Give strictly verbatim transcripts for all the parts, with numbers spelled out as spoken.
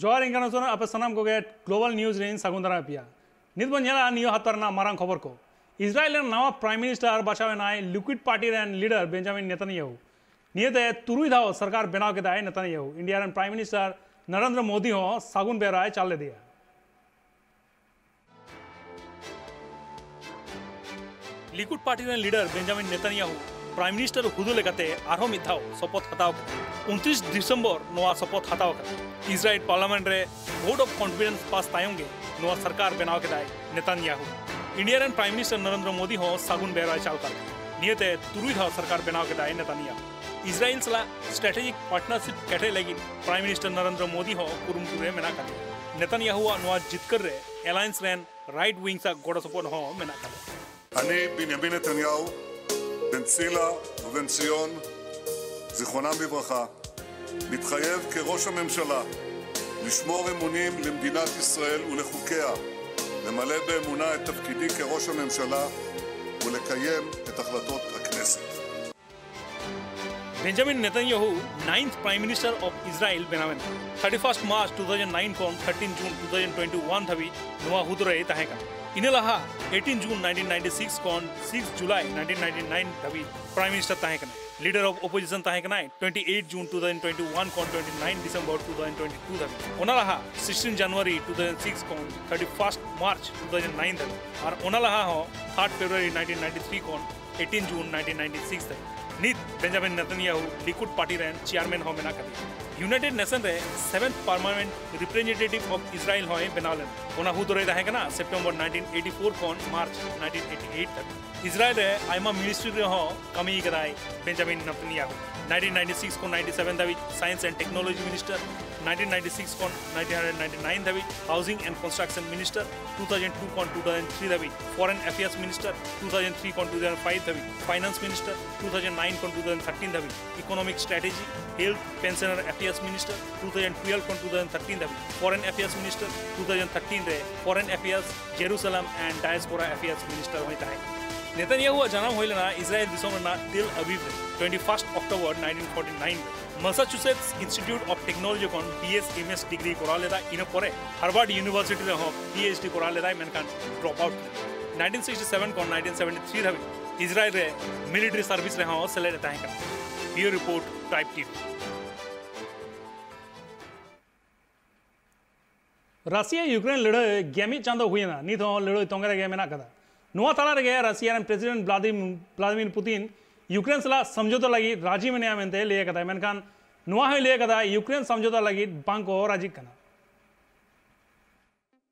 ᱡᱚᱦᱟᱨ international, ᱟᱯᱮ ᱥᱟᱱᱟᱢ ᱠᱚᱜᱮ Global News ᱨᱮᱧ ᱥᱟᱹᱜᱩᱱ ᱫᱟᱨᱟᱢ ᱯᱮᱭᱟ᱾ ᱱᱤᱛ ᱵᱚᱱ ᱧᱮᱞᱟ ᱱᱤᱭᱟᱹ ᱦᱟᱯᱛᱟ ᱨᱮᱱᱟᱜ ᱢᱟᱨᱟᱝ ᱠᱷᱚᱵᱚᱨ ᱠᱚ᱾ ᱤᱥᱨᱟᱭᱮᱞ ᱨᱮᱱ ᱱᱟᱣᱟ Prime Minister ᱵᱟᱪᱷᱟᱣ ᱮᱱᱟᱭ Likud party ᱨᱮᱱ leader ᱵᱮᱧᱡᱟᱢᱤᱱ ᱱᱮᱛᱟᱱᱭᱟᱦᱩ᱾ ᱱᱤᱭᱟᱹᱛᱮ ᱛᱩᱨᱩᱭ ᱫᱷᱟᱣ ᱥᱚᱨᱠᱟᱨ ᱵᱮᱱᱟᱣ ᱠᱮᱫᱟᱭ ᱱᱮᱛᱟᱱᱭᱟᱦᱩ᱾ ᱤᱱᱰᱤᱭᱟ ᱨᱮᱱ Prime Minister ᱱᱟᱨᱮᱱᱫᱨᱚ ᱢᱳᱫᱤ ᱦᱚᱸ ᱥᱟᱹᱜᱩᱱ ᱵᱮᱣᱨᱟᱭ ᱪᱟᱞ ᱞᱮᱫᱮᱭᱟ᱾ ᱞᱤᱠᱩᱰ ᱯᱟᱨᱴᱤ ᱨᱮᱱ leader ᱵᱮᱧᱡᱟᱢᱤᱱ ᱱᱮᱛᱟᱱᱭᱟᱦᱩ Prime Minister ᱦᱩᱫᱟᱹ ᱞᱮᱠᱟᱛᱮ ᱟᱨᱦᱚᱸ ᱢᱤᱫ ᱫᱷᱟᱣ ᱥᱚᱯᱚᱛ ᱦᱟᱛᱟᱣ ᱠᱮᱫᱟ᱾ ᱩᱱᱛᱨᱤᱥ ᱰᱤᱥᱮᱢᱵᱚᱨ ᱱᱚᱣᱟ ᱥᱚᱯᱚᱛ ᱦᱟᱛᱟᱣ ᱟᱠᱟᱱᱟ᱾ ᱤᱥᱨᱟᱭᱮᱞ parliament ᱨᱮ vote of confidence pass ᱛᱟᱭᱚᱢ ᱜᱮ ᱱᱚᱣᱟ ᱥᱚᱨᱠᱟᱨ ᱵᱮᱱᱟᱣ ᱠᱮᱫᱟᱭ ᱱᱮᱛᱟᱱᱭᱟᱦᱩ᱾ ᱤᱱᱰᱤᱭᱟ ᱨᱮᱱ Prime Minister ᱱᱟᱨᱮᱱᱫᱨᱚ ᱢᱳᱫᱤ ᱦᱚᱸ ᱥᱟᱹᱜᱩᱱ ᱵᱮᱣᱨᱟᱭ ᱪᱟᱞ ᱠᱟᱫ ᱠᱚᱣᱟ᱾ ᱱᱤᱭᱟᱹᱛᱮ ᱛᱩᱨᱩᱭ ᱫᱷᱟᱣ ᱥᱚᱨᱠᱟᱨ ᱵᱮᱱᱟᱣ ᱠᱮᱫᱟᱭ ᱱᱮᱛᱟᱱᱭᱟᱦᱩ᱾ ᱤᱥᱨᱟᱭᱮᱞ ᱥᱟᱞᱟᱜ strategic partnership ᱠᱮᱴᱮᱡ ᱞᱟᱹᱜᱤᱫ Prime Minister ᱱᱟᱨᱮᱱᱫᱨᱚ ᱢᱳᱫᱤ ᱦᱚᱸ ᱠᱩᱨᱩᱢᱩᱴᱩ ᱨᱮ ᱢᱮᱱᱟᱜ ᱟᱠᱟᱫᱮᱭᱟ᱾ ᱱᱮᱛᱟᱱᱭᱟᱦᱩᱣᱟᱜ ᱱᱚᱣᱟ ᱡᱤᱛᱠᱟᱹᱨ ᱨᱮ alliance ᱨᱮᱱ right wings ᱟᱜ ᱜᱚᱲᱚ ᱥᱚᱯᱚᱦᱚᱫ ᱦᱚᱸ ᱢᱮᱱᱟᱜ ᱟᱠᱟᱫᱟ᱾ אני, בנימין נתניהו, בן צילה ובן ציון, זיכרונם לברכה, מתחייב כראש הממשלה לשמור אמונים למדינת ישראל ולחוקיה, למלא באמונה את תפקידי כראש הממשלה ולקיים את החלטות הכנסת. Benjamin Netanyahu ninth Prime Minister of Israel ᱵᱮᱱᱟᱣ ᱮᱱᱟ᱾ Thirty first March two thousand nine ᱠᱷᱚᱱ thirteen June two thousand twenty one ᱫᱷᱟᱹᱵᱤᱡ ᱱᱚᱣᱟ ᱦᱩᱫᱟᱹ ᱨᱮᱭ ᱛᱟᱦᱮᱸ ᱠᱟᱱᱟ᱾ ᱤᱱᱟᱹ ᱞᱟᱦᱟ eighteen June nineteen ninety six ᱠᱷᱚᱱ six July nineteen ninety nine ᱫᱷᱟᱹᱵᱤᱡ Prime Minister ᱛᱟᱦᱮᱸ ᱠᱟᱱᱟᱭ᱾ Leader of Opposition ᱛᱟᱦᱮᱸ ᱠᱟᱱᱟᱭ twenty eight June two thousand twenty one ᱠᱷᱚᱱ twenty nine December two thousand twenty two ᱫᱷᱟᱹᱵᱤᱡ᱾ ᱚᱱᱟ ᱞᱟᱦᱟ sixteen January two thousand six ᱠᱷᱚᱱ thirty first March two thousand nine ᱫᱷᱟᱹᱵᱤᱡ᱾ ᱟᱨ ᱚᱱᱟ ᱞᱟᱦᱟ ᱦᱚᱸ third February nineteen ninety three ᱠᱷᱚᱱ eighteen June nineteen ninety six ᱫᱷᱟᱹᱵᱤᱡ᱾ ᱱᱤᱛ ᱵᱮᱧᱡᱟᱢᱤᱱ ᱱᱮᱛᱟᱱᱭᱟᱦᱩ ᱞᱤᱠᱩᱰ ᱯᱟᱨᱴᱤ ᱨᱮᱱ chairman ᱦᱚᱸ ᱢᱮᱱᱟᱜ ᱟᱠᱟᱫᱮᱭᱟ᱾ United Nation ᱨᱮ seventh Permanent Representative of Israel ᱦᱚᱸᱭ ᱵᱮᱱᱟᱣ ᱞᱮᱱᱟ᱾ ᱚᱱᱟ ᱦᱩᱫᱟᱹ ᱨᱮᱭ ᱛᱟᱦᱮᱸ ᱠᱟᱱᱟ September nineteen eighty four ᱠᱷᱚᱱ March nineteen eighty eight ᱫᱷᱟᱹᱵᱤᱡ᱾ ᱤᱥᱨᱟᱭᱮᱞ ᱨᱮ ᱟᱭᱢᱟ ministry ᱨᱮᱦᱚᱸ ᱠᱟᱹᱢᱤ ᱠᱟᱫᱟᱭ ᱵᱮᱧᱡᱟᱢᱤᱱ ᱱᱮᱛᱟᱱᱭᱟᱦᱩ᱾ Nineteen ninety six ᱠᱷᱚᱱ ninety seven ᱫᱷᱟᱹᱵᱤᱡ Science and Technology Minister, nineteen ninety six ᱠᱷᱚᱱ nineteen ninety nine ᱫᱷᱟᱹᱵᱤᱡ Housing and Construction Minister, two thousand two ᱠᱷᱚᱱ two thousand three ᱫᱷᱟᱹᱵᱤᱡ Foreign Affairs Minister, two thousand three ᱠᱷᱚᱱ two thousand five ᱫᱷᱟᱹᱵᱤᱡ Finance Minister, two thousand nine ᱠᱷᱚᱱ two thousand thirteen ᱫᱷᱟᱹᱵᱤᱡ Economic Strategy, Health, Pensioner Affairs Minister, two thousand twelve ᱠᱷᱚᱱ two thousand thirteen ᱫᱷᱟᱹᱵᱤᱡ Foreign Affairs Minister, two thousand thirteen ᱨᱮ Foreign Affairs, Jerusalem and Diaspora Affairs Minister ᱦᱚᱸᱭ ᱛᱟᱦᱮᱸ ᱠᱟᱱᱟ᱾ ᱱᱮᱛᱟᱱᱭᱟᱦᱩᱣᱟᱜ ᱡᱟᱱᱟᱢ ᱦᱩᱭ ᱞᱮᱱᱟ ᱤᱥᱨᱟᱭᱮᱞ ᱫᱤᱥᱚᱢ ᱨᱮᱱᱟᱜ ᱛᱮᱞ ᱟᱵᱤᱵ ᱨᱮ, twenty first October nineteen forty nine ᱨᱮ᱾ ᱢᱟᱥᱟᱪᱩᱥᱮᱴᱥ ᱤᱱᱥᱴᱤᱴᱤᱭᱩᱴ ᱚᱯᱷ ᱴᱮᱠᱱᱳᱞᱚᱡᱤ ᱠᱷᱚᱱ B S M S degree ᱠᱚᱨᱟᱣ ᱞᱮᱫᱟ᱾ ᱤᱱᱟᱹ ᱯᱚᱨᱮ ᱦᱟᱨᱵᱟᱨᱰ ᱤᱭᱩᱱᱤᱵᱷᱟᱨᱥᱤᱴᱤ ᱨᱮᱦᱚᱸ ᱯᱤ ᱮᱭᱤᱪ ᱰᱤ ᱠᱚᱨᱟᱣ ᱞᱮᱫᱟᱭ, ᱢᱮᱱᱠᱷᱟᱱ ᱰᱨᱚᱯ ᱟᱣᱩᱴ ᱞᱮᱫᱟᱭ᱾ ᱱᱟᱭᱤᱱᱴᱤᱱ ᱥᱤᱠᱥᱴᱤ ᱥᱮᱵᱷᱮᱱ ᱠᱷᱚᱱ ᱱᱟᱭᱤᱱᱴᱤᱱ ᱥᱮᱵᱷᱮᱱᱴᱤ ᱛᱷᱨᱤ ᱫᱷᱟᱹᱵᱤᱡ ᱤᱥᱨᱟᱭᱮᱞ ᱨᱮ ᱢᱤᱞᱤᱴᱟᱨᱤ ᱥᱟᱨᱵᱷᱤᱥ ᱨᱮᱦᱚᱸ ᱥᱮᱞᱮᱫ ᱮ ᱛᱟᱦᱮᱸ ᱠᱟᱱᱟ᱾ Bureau report, tribe TV. Russia Ukraine ᱞᱟᱹᱲᱦᱟᱹᱭ ᱜᱮᱢᱤᱫ ᱪᱟᱸᱫᱚ ᱦᱩᱭᱮᱱᱟ, ᱱᱤᱛ ᱦᱚᱸ ᱞᱟᱹᱲᱦᱟᱹᱭ ᱛᱚᱸᱜᱮ ᱨᱮᱜᱮ ᱢᱮᱱᱟᱜ ᱠᱟᱫᱟ᱾ ᱱᱚᱣᱟ ᱛᱟᱞᱟ ᱨᱮᱜᱮ ᱨᱟᱥᱤᱭᱟ ᱨᱮᱱ ᱯᱨᱮᱥᱤᱰᱮᱱᱴ ᱵᱞᱟᱫᱤᱢ-, ᱵᱞᱟᱫᱤᱢᱤᱨ ᱯᱩᱛᱤᱱ ᱤᱭᱩᱠᱨᱮᱱ ᱥᱟᱞᱟᱜ ᱥᱚᱢᱡᱷᱚᱛᱟ ᱞᱟᱹᱜᱤᱫ ᱨᱟᱡᱤ ᱢᱮᱱᱟᱭᱟ ᱢᱮᱱᱛᱮ ᱞᱟᱹᱭ ᱟᱠᱟᱫᱟᱭ, ᱢᱮᱱᱠᱷᱟᱱ ᱱᱚᱣᱟ ᱦᱚᱸᱭ ᱞᱟᱹᱭ ᱟᱠᱟᱫᱟ ᱤᱭᱩᱠᱨᱮᱱ ᱥᱚᱢᱡᱷᱚᱛᱟ ᱞᱟᱹᱜᱤᱫ ᱵᱟᱝ ᱠᱚ ᱨᱟᱡᱤᱜ ᱠᱟᱱᱟ᱾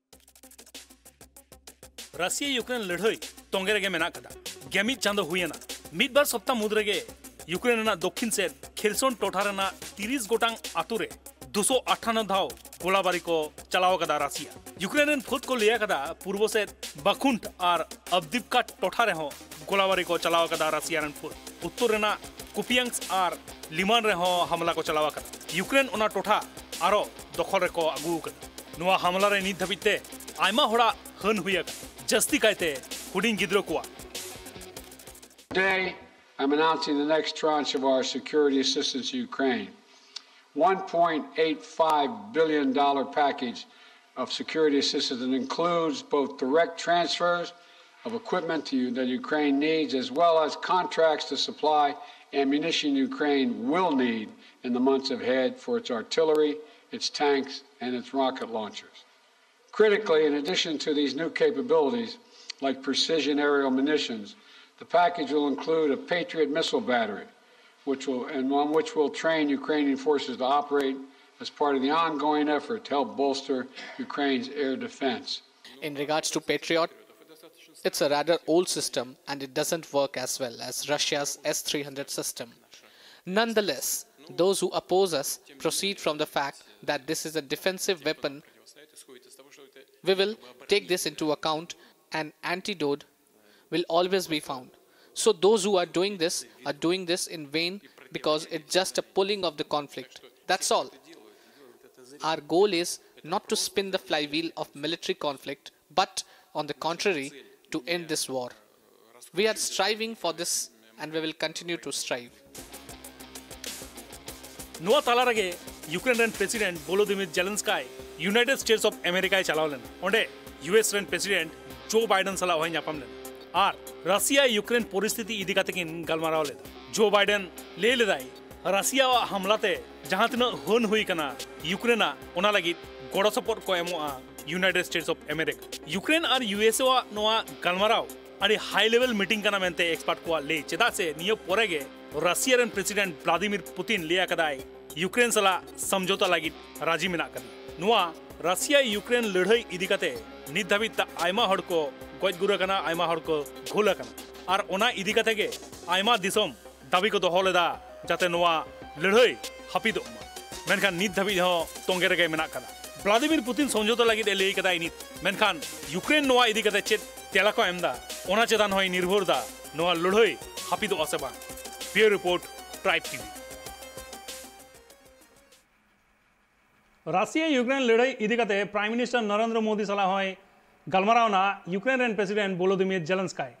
ᱨᱟᱥᱤᱭᱟ ᱤᱭᱩᱠᱨᱮᱱ ᱞᱟᱹᱲᱦᱟᱹᱭ ᱛᱚᱸᱜᱮ ᱨᱮᱜᱮ ᱢᱮᱱᱟᱜ ᱠᱟᱫᱟ᱾ ᱜᱮᱢᱤᱫ ᱪᱟᱸᱫᱚ ᱦᱩᱭᱮᱱᱟ᱾ ᱢᱤᱫ ᱵᱟᱨ ᱥᱚᱯᱛᱟ ᱢᱩᱫᱽ ᱨᱮᱜᱮ ᱤᱭᱩᱠᱨᱮᱱ ᱨᱮᱱᱟᱜ ᱫᱚᱠᱠᱷᱤᱱ ᱥᱮᱫ ᱠᱷᱮᱨᱥᱚᱱ ᱴᱚᱴᱷᱟ ᱨᱮᱱᱟᱜ ᱛᱤᱨᱤᱥ ᱜᱚᱴᱟᱝ ᱟᱛᱳ ᱨᱮ ᱫᱩᱥᱚ ᱟᱴᱷᱟᱱᱱᱚ ᱫᱷᱟᱣ ᱜᱳᱞᱟᱵᱟᱨᱤ ᱠᱚ ᱪᱟᱞᱟᱣ ᱟᱠᱟᱫᱟ ᱨᱟᱥᱤᱭᱟ᱾ ᱤᱭᱩᱠᱨᱮᱱ ᱨᱮᱱ ᱯᱷᱟᱹᱫ ᱠᱚ ᱞᱟᱹᱭ ᱟᱠᱟᱫᱟ, ᱯᱩᱨᱵᱚ ᱥᱮᱫ ᱵᱟᱠᱷᱩᱱᱴ ᱟᱨ ᱟᱵᱫᱤᱯᱠᱟ ᱴᱚᱴᱷᱟ ᱨᱮᱦᱚᱸ ᱜᱳᱞᱟᱵᱟᱨᱤ ᱠᱚ ᱪᱟᱞᱟᱣ ᱟᱠᱟᱫᱟ ᱨᱟᱥᱤᱭᱟ ᱨᱮᱱ ᱯᱷᱟᱹᱫ᱾ ᱩᱛᱛᱚᱨ ᱨᱮᱱᱟᱜ ᱠᱩᱯᱤᱭᱟᱝᱥ ᱟᱨ ᱞᱤᱢᱟᱱ ᱨᱮᱦᱚᱸ ᱦᱟᱢᱞᱟ ᱠᱚ ᱪᱟᱞᱟᱣ ᱟᱠᱟᱫᱟ᱾ ᱤᱭᱩᱠᱨᱮᱱ ᱚᱱᱟ ᱴᱚᱴᱷᱟ ᱟᱨᱚ ᱫᱚᱠᱷᱚᱞ ᱨᱮᱠᱚ ᱟᱹᱜᱩ ᱟᱠᱟᱫᱟ᱾ ᱱᱚᱣᱟ ᱦᱟᱢᱞᱟ ᱨᱮ ᱱᱤᱛ ᱫᱷᱟᱹᱵᱤᱡ ᱛᱮ ᱟᱭᱢᱟ ᱦᱚᱲᱟᱜ ᱦᱟᱹᱱ ᱦᱩᱭ ᱟᱠᱟᱱᱟ, ᱡᱟᱹᱥᱛᱤ ᱠᱟᱭᱛᱮ ᱦᱩᱰᱤᱧ ᱜᱤᱫᱽᱨᱟᱹ ᱠᱚᱣᱟᱜ᱾ Today, I'm announcing the next tranche of our security assistance to Ukraine. One point eight five billion dollar package of security assistance that includes both direct transfers of equipment to you that Ukraine needs, as well as contracts to supply ammunition Ukraine will need in the months ahead for its artillery, its tanks, and its rocket launchers. Critically, in addition to these new capabilities, like precision aerial munitions, the package will include a Patriot missile battery, which will, and on which we'll train Ukrainian forces to operate as part of the ongoing effort to help bolster Ukraine's air defense. In regards to Patriot, it's a rather old system and it doesn't work as well as Russia's S three hundred system. Nonetheless, those who oppose us proceed from the fact that this is a defensive weapon. We will take this into account. An antidote will always be found. So those who are doing this are doing this in vain because it's just a pulling of the conflict. That's all. Our goal is not to spin the flywheel of military conflict, but on the contrary, to end this war. We are striving for this and we will continue to strive. ᱱᱚᱣᱟ ᱛᱟᱞᱟ ᱨᱮᱜᱮ Ukraine ᱨᱮᱱ president ᱵᱳᱞᱳᱫᱤᱢᱤᱨ ᱡᱮᱞᱮᱱᱥᱠᱟᱭ United States of ᱟᱢᱮᱨᱤᱠᱟᱭ ᱪᱟᱞᱟᱣ ᱞᱮᱱᱟ᱾ ᱚᱸᱰᱮ U S ᱨᱮᱱ president ᱡᱳ ᱵᱟᱭᱰᱮᱱ ᱥᱟᱞᱟᱜ ᱦᱚᱸᱭ ᱧᱟᱯᱟᱢ ᱞᱮᱱᱟ ᱟᱨ ᱨᱟᱥᱤᱭᱟ ᱤᱭᱩᱠᱨᱮᱱ ᱯᱚᱨᱤᱥᱛᱷᱤᱛᱤ ᱤᱫᱤ ᱠᱟᱛᱮ ᱠᱤᱱ ᱜᱟᱞᱢᱟᱨᱟᱣ ᱞᱮᱫᱟ᱾ ᱡᱳ ᱵᱟᱭᱰᱮᱱ ᱞᱟᱹᱭ ᱞᱮᱫᱟᱭ, ᱨᱟᱥᱤᱭᱟᱣᱟᱜ ᱦᱟᱢᱞᱟ ᱛᱮ ᱡᱟᱦᱟᱸ ᱛᱤᱱᱟᱹᱜ ᱦᱟᱹᱱ ᱦᱩᱭ ᱠᱟᱱᱟ ᱤᱭᱩᱠᱨᱮᱱᱟᱜ, ᱚᱱᱟ ᱞᱟᱹᱜᱤᱫ ᱜᱚᱲᱚ ᱥᱚᱯᱚᱦᱚᱫ ᱠᱚ ᱮᱢᱚᱜᱼᱟ United States of America. Ukraine ᱟᱨ ᱤᱭᱩ ᱮᱥ ᱮ ᱟᱜ ᱱᱚᱣᱟ ᱜᱟᱞᱢᱟᱨᱟᱣ ᱟᱹᱰᱤ ᱦᱟᱭ ᱞᱮᱵᱮᱞ ᱢᱤᱴᱤᱝ ᱠᱟᱱᱟ ᱢᱮᱱᱛᱮ ᱮᱠᱥᱯᱟᱨᱴ ᱠᱚᱣᱟᱜ ᱞᱟᱹᱭ, ᱪᱮᱫᱟᱜ ᱥᱮ ᱱᱤᱭᱟᱹ ᱯᱚᱨᱮ ᱜᱮ ᱨᱟᱥᱤᱭᱟ ᱨᱮᱱ ᱯᱨᱮᱥᱤᱰᱮᱱᱴ ᱵᱷᱞᱟᱫᱤᱢᱤᱨ ᱯᱩᱛᱤᱱ ᱞᱟᱹᱭ ᱟᱠᱟᱫᱟᱭ ᱤᱭᱩᱠᱨᱮᱱ ᱥᱟᱞᱟᱜ ᱥᱚᱢᱡᱷᱚᱛᱟ ᱞᱟᱹᱜᱤᱫ ᱨᱟᱡᱤ ᱢᱮᱱᱟᱜ ᱠᱟᱫᱤᱧᱟ᱾ ᱱᱚᱣᱟ ᱨᱟᱥᱤᱭᱟ ᱤᱭᱩᱠᱨᱮᱱ ᱞᱟᱹᱲᱦᱟᱹᱭ ᱤᱫᱤ ᱠᱟᱛᱮ ᱱᱤᱛ ᱫᱷᱟᱹᱵᱤᱡ ᱛᱮ ᱟᱭᱢᱟ ᱦᱚᱲ ᱠᱚ ᱜᱚᱡ ᱜᱩᱨ ᱟᱠᱟᱱᱟ, ᱟᱭᱢᱟ ᱦᱚᱲ ᱠᱚ ᱜᱷᱟᱹᱞ ᱟᱠᱟᱱᱟ ᱟᱨ ᱚᱱᱟ ᱤᱫᱤ ᱠᱟᱛᱮ ᱜᱮ ᱟᱭᱢᱟ ᱫᱤᱥᱚᱢ ᱫᱟᱹᱵᱤ ᱠᱚ ᱫᱚᱦᱚ ᱞᱮᱫᱟ ᱡᱟᱛᱮ ᱱᱚᱣᱟ ᱞᱟᱹᱲᱦᱟᱹᱭ ᱦᱟᱹᱯᱤᱫᱚᱜ ᱢᱟ᱾ ᱢᱮᱱᱠᱷᱟᱱ ᱱᱤᱛ ᱫᱷᱟᱹᱵᱤᱡ ᱦᱚᱸ ᱛᱚᱸᱜᱮ ᱨᱮᱜᱮ ᱢᱮᱱᱟᱜ ᱠᱟᱫᱟ᱾ ᱵᱷᱞᱟᱫᱤᱢᱤᱨ ᱯᱩᱛᱤᱱ ᱥᱚᱢᱡᱷᱚᱛᱟ ᱞᱟᱹᱜᱤᱫ ᱮ ᱞᱟᱹᱭ ᱠᱟᱫᱟᱭ ᱱᱤᱛ, ᱢᱮᱱᱠᱷᱟᱱ ᱤᱭᱩᱠᱨᱮᱱ ᱱᱚᱣᱟ ᱤᱫᱤ ᱠᱟᱛᱮ ᱪᱮᱫ ᱛᱮᱞᱟ ᱠᱚ ᱮᱢ ᱮᱫᱟ, ᱚᱱᱟ ᱪᱮᱛᱟᱱ ᱦᱚᱸᱭ ᱱᱤᱨᱵᱷᱚᱨ ᱫᱟ ᱱᱚᱣᱟ ᱞᱟᱹᱲᱦᱟᱹᱭ ᱦᱟᱹᱯᱤᱫᱚᱜᱼᱟ ᱥᱮ ᱵᱟᱝ᱾ Bureau report, tribe TV. Russia Ukraine ᱞᱟᱹᱲᱦᱟᱹᱭ ᱤᱫᱤ ᱠᱟᱛᱮ ᱯᱨᱟᱭᱤᱢ ᱢᱤᱱᱤᱥᱴᱟᱨ ᱱᱚᱨᱮᱱᱫᱨᱚ ᱢᱳᱫᱤ ᱥᱟᱞᱟᱜ ᱦᱚᱸᱭ ᱜᱟᱞᱢᱟᱨᱟᱣ ᱮᱱᱟ ᱤᱭᱩᱠᱨᱮᱱ ᱨᱮᱱ ᱯᱨᱮᱥᱤᱰᱮᱱᱴ ᱵᱳᱞᱳᱫᱤᱢᱤᱨ ᱡᱮᱞᱮᱱᱥᱠᱟᱭ᱾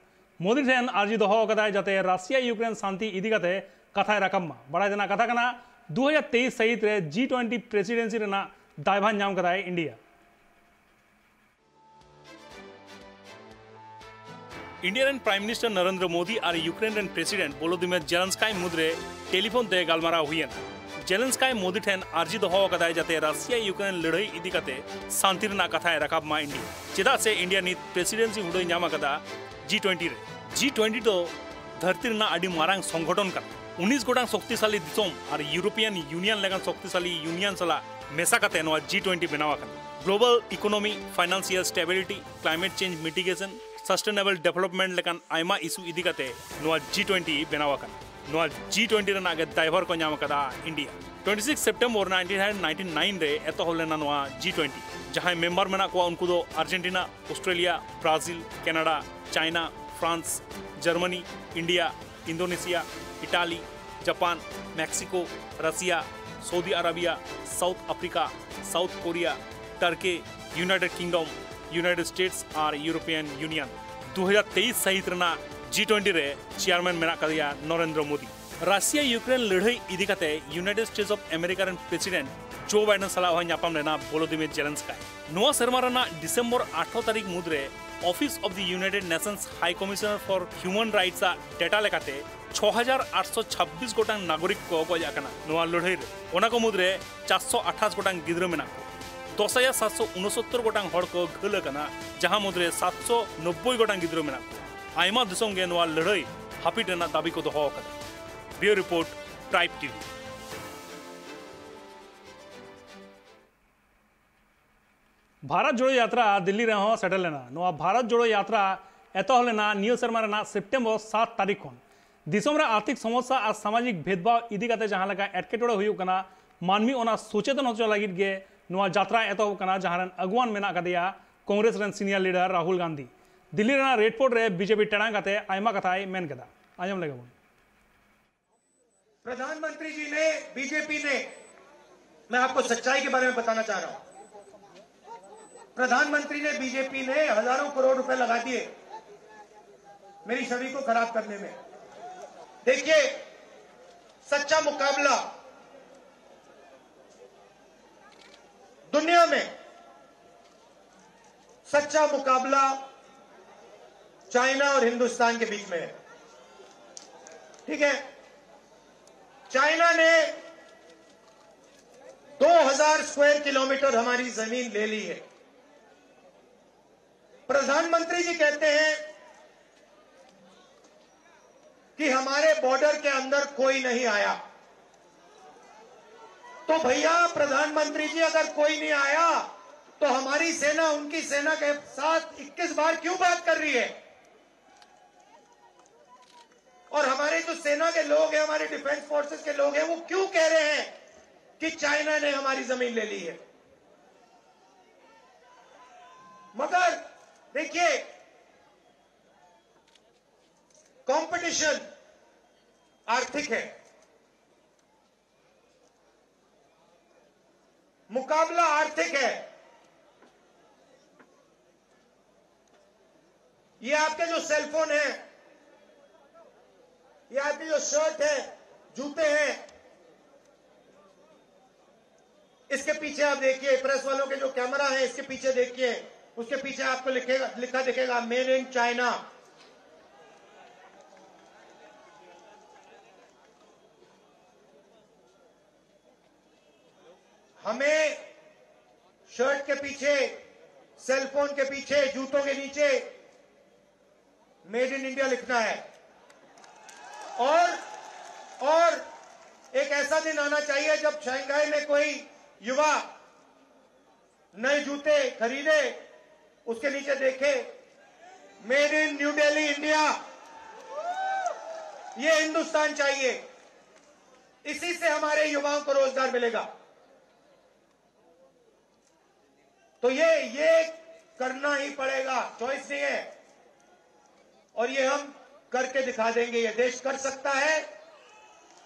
ᱢᱳᱫᱤ ᱴᱷᱮᱱ ᱟᱨᱡᱤ ᱫᱚᱦᱚ ᱟᱠᱟᱫᱟᱭ ᱡᱟᱛᱮ ᱨᱟᱥᱤᱭᱟ ᱤᱭᱩᱠᱨᱮᱱ ᱥᱟᱱᱛᱤ ᱤᱫᱤ ᱠᱟᱛᱮ ᱠᱟᱛᱷᱟᱭ ᱨᱟᱠᱟᱵ ᱢᱟ᱾ ᱵᱟᱲᱟᱭ ᱛᱮᱱᱟᱜ ᱠᱟᱛᱷᱟ ᱠᱟᱱᱟ, ᱫᱩ ᱦᱟᱡᱟᱨ ᱛᱮᱭᱤᱥ ᱥᱟᱹᱦᱤᱛ ᱨᱮ ᱡᱤ ᱴᱩᱭᱮᱱᱴᱤ ᱯᱨᱮᱥᱤᱰᱮᱱᱥᱤ ᱨᱮᱱᱟᱜ ᱫᱟᱭᱵᱷᱟᱨ ᱧᱟᱢ ᱠᱟᱫᱟᱭ ᱤᱱᱰᱤᱭᱟ᱾ ᱤᱱᱰᱤᱭᱟ ᱨᱮᱱ ᱯᱨᱟᱭᱤᱢ ᱢᱤᱱᱤᱥᱴᱟᱨ ᱱᱚᱨᱮᱱᱫᱨᱚ ᱢᱳᱫᱤ ᱟᱨ ᱤᱭᱩᱠᱨᱮᱱ ᱨᱮᱱ ᱯᱨᱮᱥᱤᱰᱮᱱᱴ ᱵᱳᱞᱳᱫᱤᱢᱤᱨ ᱡᱮᱞᱮᱱᱥᱠᱟᱭ ᱢᱩᱫᱽᱨᱮ ᱴᱮᱞᱤᱯᱷᱳᱱ ᱛᱮ ᱜᱟᱞᱢᱟᱨᱟᱣ ᱦᱩᱭᱮᱱᱟ᱾ ᱡᱮᱞᱮᱱᱥᱠᱟᱭ ᱢᱳᱫᱤ ᱴᱷᱮᱱ ᱟᱨᱡᱤ ᱫᱚᱦᱚ ᱟᱠᱟᱫᱟᱭ ᱡᱟᱛᱮ ᱨᱟᱥᱤᱭᱟ ᱤᱭᱩᱠᱨᱮᱱ ᱞᱟᱹᱲᱦᱟᱹᱭ ᱤᱫᱤ ᱠᱟᱛᱮ ᱥᱟᱱᱛᱤ ᱨᱮᱱᱟᱜ ᱠᱟᱛᱷᱟᱭ ᱨᱟᱠᱟᱵ ᱢᱟ ᱤᱱᱰᱤᱭᱟ, ᱪᱮᱫᱟᱜ ᱥᱮ ᱤᱱᱰᱤᱭᱟ ᱱᱤᱛ ᱯᱨᱮᱥᱤᱰᱮᱱᱥᱤ ᱦᱩᱰᱟᱹᱭ ᱧᱟᱢ ᱟᱠᱟᱫᱟ ᱡᱤ ᱴᱩᱭᱮᱱᱴᱤ ᱨᱮ᱾ ᱡᱤ ᱴᱩᱭᱮᱱᱴᱤ ᱫᱚ ᱫᱷᱟᱹᱨᱛᱤ ᱨᱮᱱᱟᱜ ᱟᱹᱰᱤ ᱢᱟᱨᱟᱝ ᱥᱚᱝᱜᱚᱴᱷᱚᱱ ᱠᱟᱱᱟ᱾ ᱩᱱᱤᱥ ᱜᱚᱴᱟᱝ ᱥᱚᱠᱛᱤᱥᱟᱞᱤ ᱫᱤᱥᱚᱢ ᱟᱨ ᱤᱭᱩᱨᱳᱯᱤᱭᱟᱱ ᱭᱩᱱᱤᱭᱚᱱ ᱞᱮᱠᱟᱱ ᱥᱚᱠᱛᱤᱥᱟᱞᱤ ᱭᱩᱱᱤᱭᱚᱱ ᱥᱟᱞᱟᱜ ᱢᱮᱥᱟ ᱠᱟᱛᱮ ᱱᱚᱣᱟ ᱡᱤ ᱴᱩᱭᱮᱱᱴᱤ ᱵᱮᱱᱟᱣ ᱟᱠᱟᱱᱟ᱾ Global economy, financial stability, climate change mitigation, sustainable development ᱞᱮᱠᱟᱱ ᱟᱭᱢᱟ ᱤᱥᱩ ᱤᱫᱤ ᱠᱟᱛᱮ ᱱᱚᱣᱟ ᱡᱤ ᱴᱩᱭᱮᱱᱴᱤ ᱵᱮᱱᱟᱣ ᱟᱠᱟᱱᱟ᱾ ᱱᱚᱣᱟ ᱡᱤ ᱴᱩᱭᱮᱱᱴᱤ ᱨᱮᱱᱟᱜ ᱜᱮ ᱫᱟᱭᱵᱷᱟᱨ ᱠᱚ ᱧᱟᱢ ᱟᱠᱟᱫᱟ India. Twenty six September nineteen ninety nine ᱨᱮ ᱮᱛᱚᱦᱚᱵ ᱞᱮᱱᱟ ᱱᱚᱣᱟ ᱡᱤ ᱴᱩᱭᱮᱱᱴᱤ, ᱡᱟᱦᱟᱸᱭ ᱢᱮᱢᱵᱟᱨ ᱢᱮᱱᱟᱜ ᱠᱚᱣᱟ ᱩᱱᱠᱩ ᱫᱚ Argentina, Australia, Brazil, Canada, China, France, Germany, India, Indonesia, Italy, Japan, Mexico, Russia, Saudi Arabia, South Africa, South Korea, Turkey, United Kingdom, United States ᱟᱨ ᱤᱭᱩᱨᱳᱯᱤᱭᱟᱱ ᱭᱩᱱᱤᱭᱚᱱ᱾ ᱫᱩ ᱦᱟᱡᱟᱨ ᱛᱮᱭᱤᱥ ᱥᱟᱹᱦᱤᱛ ᱨᱮᱱᱟᱜ ᱡᱤ ᱴᱩᱭᱮᱱᱴᱤ ᱨᱮ ᱪᱮᱭᱟᱨᱢᱮᱱ ᱢᱮᱱᱟᱜ ᱟᱠᱟᱫᱮᱭᱟ ᱱᱚᱨᱮᱱᱫᱨᱚ ᱢᱳᱫᱤ᱾ ᱨᱟᱥᱤᱭᱟ ᱭᱩᱠᱨᱮᱱ ᱞᱟᱹᱲᱦᱟᱹᱭ ᱤᱫᱤ ᱠᱟᱛᱮ ᱤᱭᱩᱱᱟᱭᱴᱮᱰ ᱥᱴᱮᱴᱥ ᱚᱯᱷ ᱟᱢᱮᱨᱤᱠᱟ ᱨᱮᱱ ᱯᱨᱮᱥᱤᱰᱮᱱᱴ ᱡᱳ ᱵᱟᱭᱰᱮᱱ ᱥᱟᱞᱟᱜ ᱦᱚᱸᱭ ᱧᱟᱯᱟᱢ ᱞᱮᱱᱟ ᱵᱷᱳᱞᱳᱫᱤᱢᱤᱨ ᱡᱮᱞᱮᱱᱥᱠᱟᱭ᱾ ᱱᱚᱣᱟ ᱥᱮᱨᱢᱟ ᱨᱮᱱᱟᱜ ᱰᱤᱥᱮᱢᱵᱚᱨ ᱟᱴᱷᱨᱚ ᱛᱟᱹᱨᱤᱠᱷ ᱢᱩᱫᱽᱨᱮ Office of the United Nations High Commissioner for Human Rights ᱟᱜ ᱰᱮᱴᱟ ᱞᱮᱠᱟᱛᱮ ᱪᱷᱚ ᱦᱟᱡᱟᱨ ᱟᱴᱥᱚ ᱪᱷᱟᱵᱵᱤᱥ ᱜᱚᱴᱟᱝ ᱱᱟᱜᱚᱨᱤᱠ ᱠᱚ ᱜᱚᱡ ᱟᱠᱟᱱᱟ ᱱᱚᱣᱟ ᱞᱟᱹᱲᱦᱟᱹᱭ ᱨᱮ᱾ ᱚᱱᱟ ᱠᱚ ᱢᱩᱫᱽᱨᱮ ᱪᱟᱨᱥᱚ ᱟᱴᱷᱟᱥ ᱜᱚᱴᱟᱝ ᱜᱤᱫᱽᱨᱟᱹ ᱢᱮᱱᱟᱜ ᱠᱚᱣᱟ᱾ ᱫᱚᱥ ᱦᱟᱡᱟᱨ ᱥᱟᱛᱥᱚ ᱩᱱᱚᱥᱚᱛᱛᱚᱨ ᱜᱚᱴᱟᱝ ᱦᱚᱲ ᱠᱚ ᱜᱷᱟᱹᱞ ᱟᱠᱟᱱᱟ, ᱡᱟᱦᱟᱸ ᱢᱩᱫᱽᱨᱮ ᱥᱟᱛᱥᱚ ᱱᱚᱵᱵᱳᱭ ᱜᱚᱴᱟᱝ ᱜᱤᱫᱽᱨᱟᱹ ᱢᱮᱱᱟᱜ ᱠᱚᱣᱟ᱾ ᱟᱭᱢᱟ ᱫᱤᱥᱚᱢ ᱜᱮ ᱱᱚᱣᱟ ᱞᱟᱹᱲᱦᱟᱹᱭ ᱦᱟᱹᱯᱤᱫ ᱨᱮᱱᱟᱜ ᱫᱟᱹᱵᱤ ᱠᱚ ᱫᱚᱦᱚ ᱟᱠᱟᱫᱟ᱾ Bureau report, tribe TV. Bharat Jodo Yatra Delhi ᱨᱮᱦᱚᱸ ᱥᱮᱴᱮᱨ ᱞᱮᱱᱟ᱾ ᱱᱚᱣᱟ ᱵᱷᱟᱨᱚᱛ ᱡᱳᱲᱳ ᱭᱟᱛᱨᱟ ᱮᱛᱚᱦᱚᱵ ᱞᱮᱱᱟ ᱱᱤᱭᱟᱹ ᱥᱮᱨᱢᱟ ᱨᱮᱱᱟᱜ ᱥᱮᱯᱴᱮᱢᱵᱚᱨ ᱥᱟᱛ ᱛᱟᱹᱨᱤᱠᱷ ᱠᱷᱚᱱ᱾ ᱫᱤᱥᱚᱢ ᱨᱮ ᱟᱨᱛᱷᱤᱠ ᱥᱚᱢᱚᱥᱥᱟ ᱟᱨ ᱥᱟᱢᱟᱡᱤᱠ ᱵᱷᱮᱫᱽᱵᱷᱟᱣ ᱤᱫᱤ ᱠᱟᱛᱮ ᱡᱟᱦᱟᱸ ᱞᱮᱠᱟ ᱮᱴᱠᱮᱴᱚᱬᱮ ᱦᱩᱭᱩᱜ ᱠᱟᱱᱟ, ᱢᱟᱹᱱᱢᱤ ᱚᱱᱟ ᱥᱚᱪᱮᱛᱚᱱ ᱦᱚᱪᱚ ᱞᱟᱹᱜᱤᱫ ᱜᱮ ᱱᱚᱣᱟ ᱡᱟᱛᱨᱟ ᱮᱛᱚᱦᱚᱵ ᱠᱟᱱᱟ, ᱡᱟᱦᱟᱸ ᱨᱮᱱ ᱟᱹᱜᱩᱣᱟᱱ ᱢᱮᱱᱟᱜ ᱟᱠᱟᱫᱮᱭᱟ ᱠᱚᱝᱜᱨᱮᱥ ᱨᱮᱱ ᱥᱤᱱᱤᱭᱟᱨ ᱞᱤᱰᱟᱨ ᱨᱟᱦᱩᱞ ᱜᱟᱱᱫᱷᱤ᱾ ᱫᱤᱞᱞᱤ ᱨᱮᱱᱟᱜ ᱨᱮᱰ ᱯᱷᱳᱨᱴ ᱨᱮ ᱵᱤᱡᱮᱯᱤ ᱴᱮᱲᱟᱝ ᱠᱟᱛᱮ ᱟᱭᱢᱟ ᱠᱟᱛᱷᱟᱭ ᱢᱮᱱ ᱠᱮᱫᱟ᱾ ᱟᱸᱡᱚᱢ ᱞᱮᱜᱮ ᱵᱚᱱ᱾ प्रधानमंत्री जी ने, बीजेपी ने, मैं आपको सच्चाई के बारे में बताना चाह रहा हूं, प्रधानमंत्री ने, बीजेपी ने हजारों करोड़ रुपए लगा दिए मेरी छवि को खराब करने में। देखिए, सच्चा मुकाबला दुनिया में, सच्चा मुकाबला चाइना और हिंदुस्तान के बीच में है। ठीक है, चाइना ने दो हज़ार स्क्वायर किलोमीटर हमारी जमीन ले ली है। प्रधानमंत्री जी कहते हैं कि हमारे बॉर्डर के अंदर कोई नहीं आया। तो भैया, प्रधानमंत्री जी, अगर कोई नहीं आया, तो हमारी सेना उनकी सेना के साथ इक्कीस बार क्यों बात कर रही है? और हमारे जो सेना के लोग हैं, हमारे डिफेंस फोर्सेस के लोग हैं, वो क्यों कह रहे हैं कि चाइना ने हमारी जमीन ले ली है? मगर देखिए, कंपटीशन आर्थिक है, मुकाबला आर्थिक है। ये आपके जो सेलफोन है, ये आपके जो शर्ट है, जूते हैं, इसके पीछे आप देखिए, प्रेस वालों के जो कैमरा है, इसके पीछे देखिए, उसके पीछे आपको लिखेगा, लिखा दिखेगा, मेड इन चाइना। हमें शर्ट के पीछे, सेलफोन के पीछे, जूतों के नीचे मेड इन इंडिया लिखना है। और और एक ऐसा दिन आना चाहिए जब शंघाई में कोई युवा नए जूते खरीदे, उसके नीचे देखे, made in new Delhi India. ये हिंदुस्तान चाहिए, इसी से हमारे युवाओं को रोजगार मिलेगा। तो ये ये करना ही पड़ेगा, चॉइस नहीं है। और ये हम करके दिखा देंगे। ये देश कर सकता है,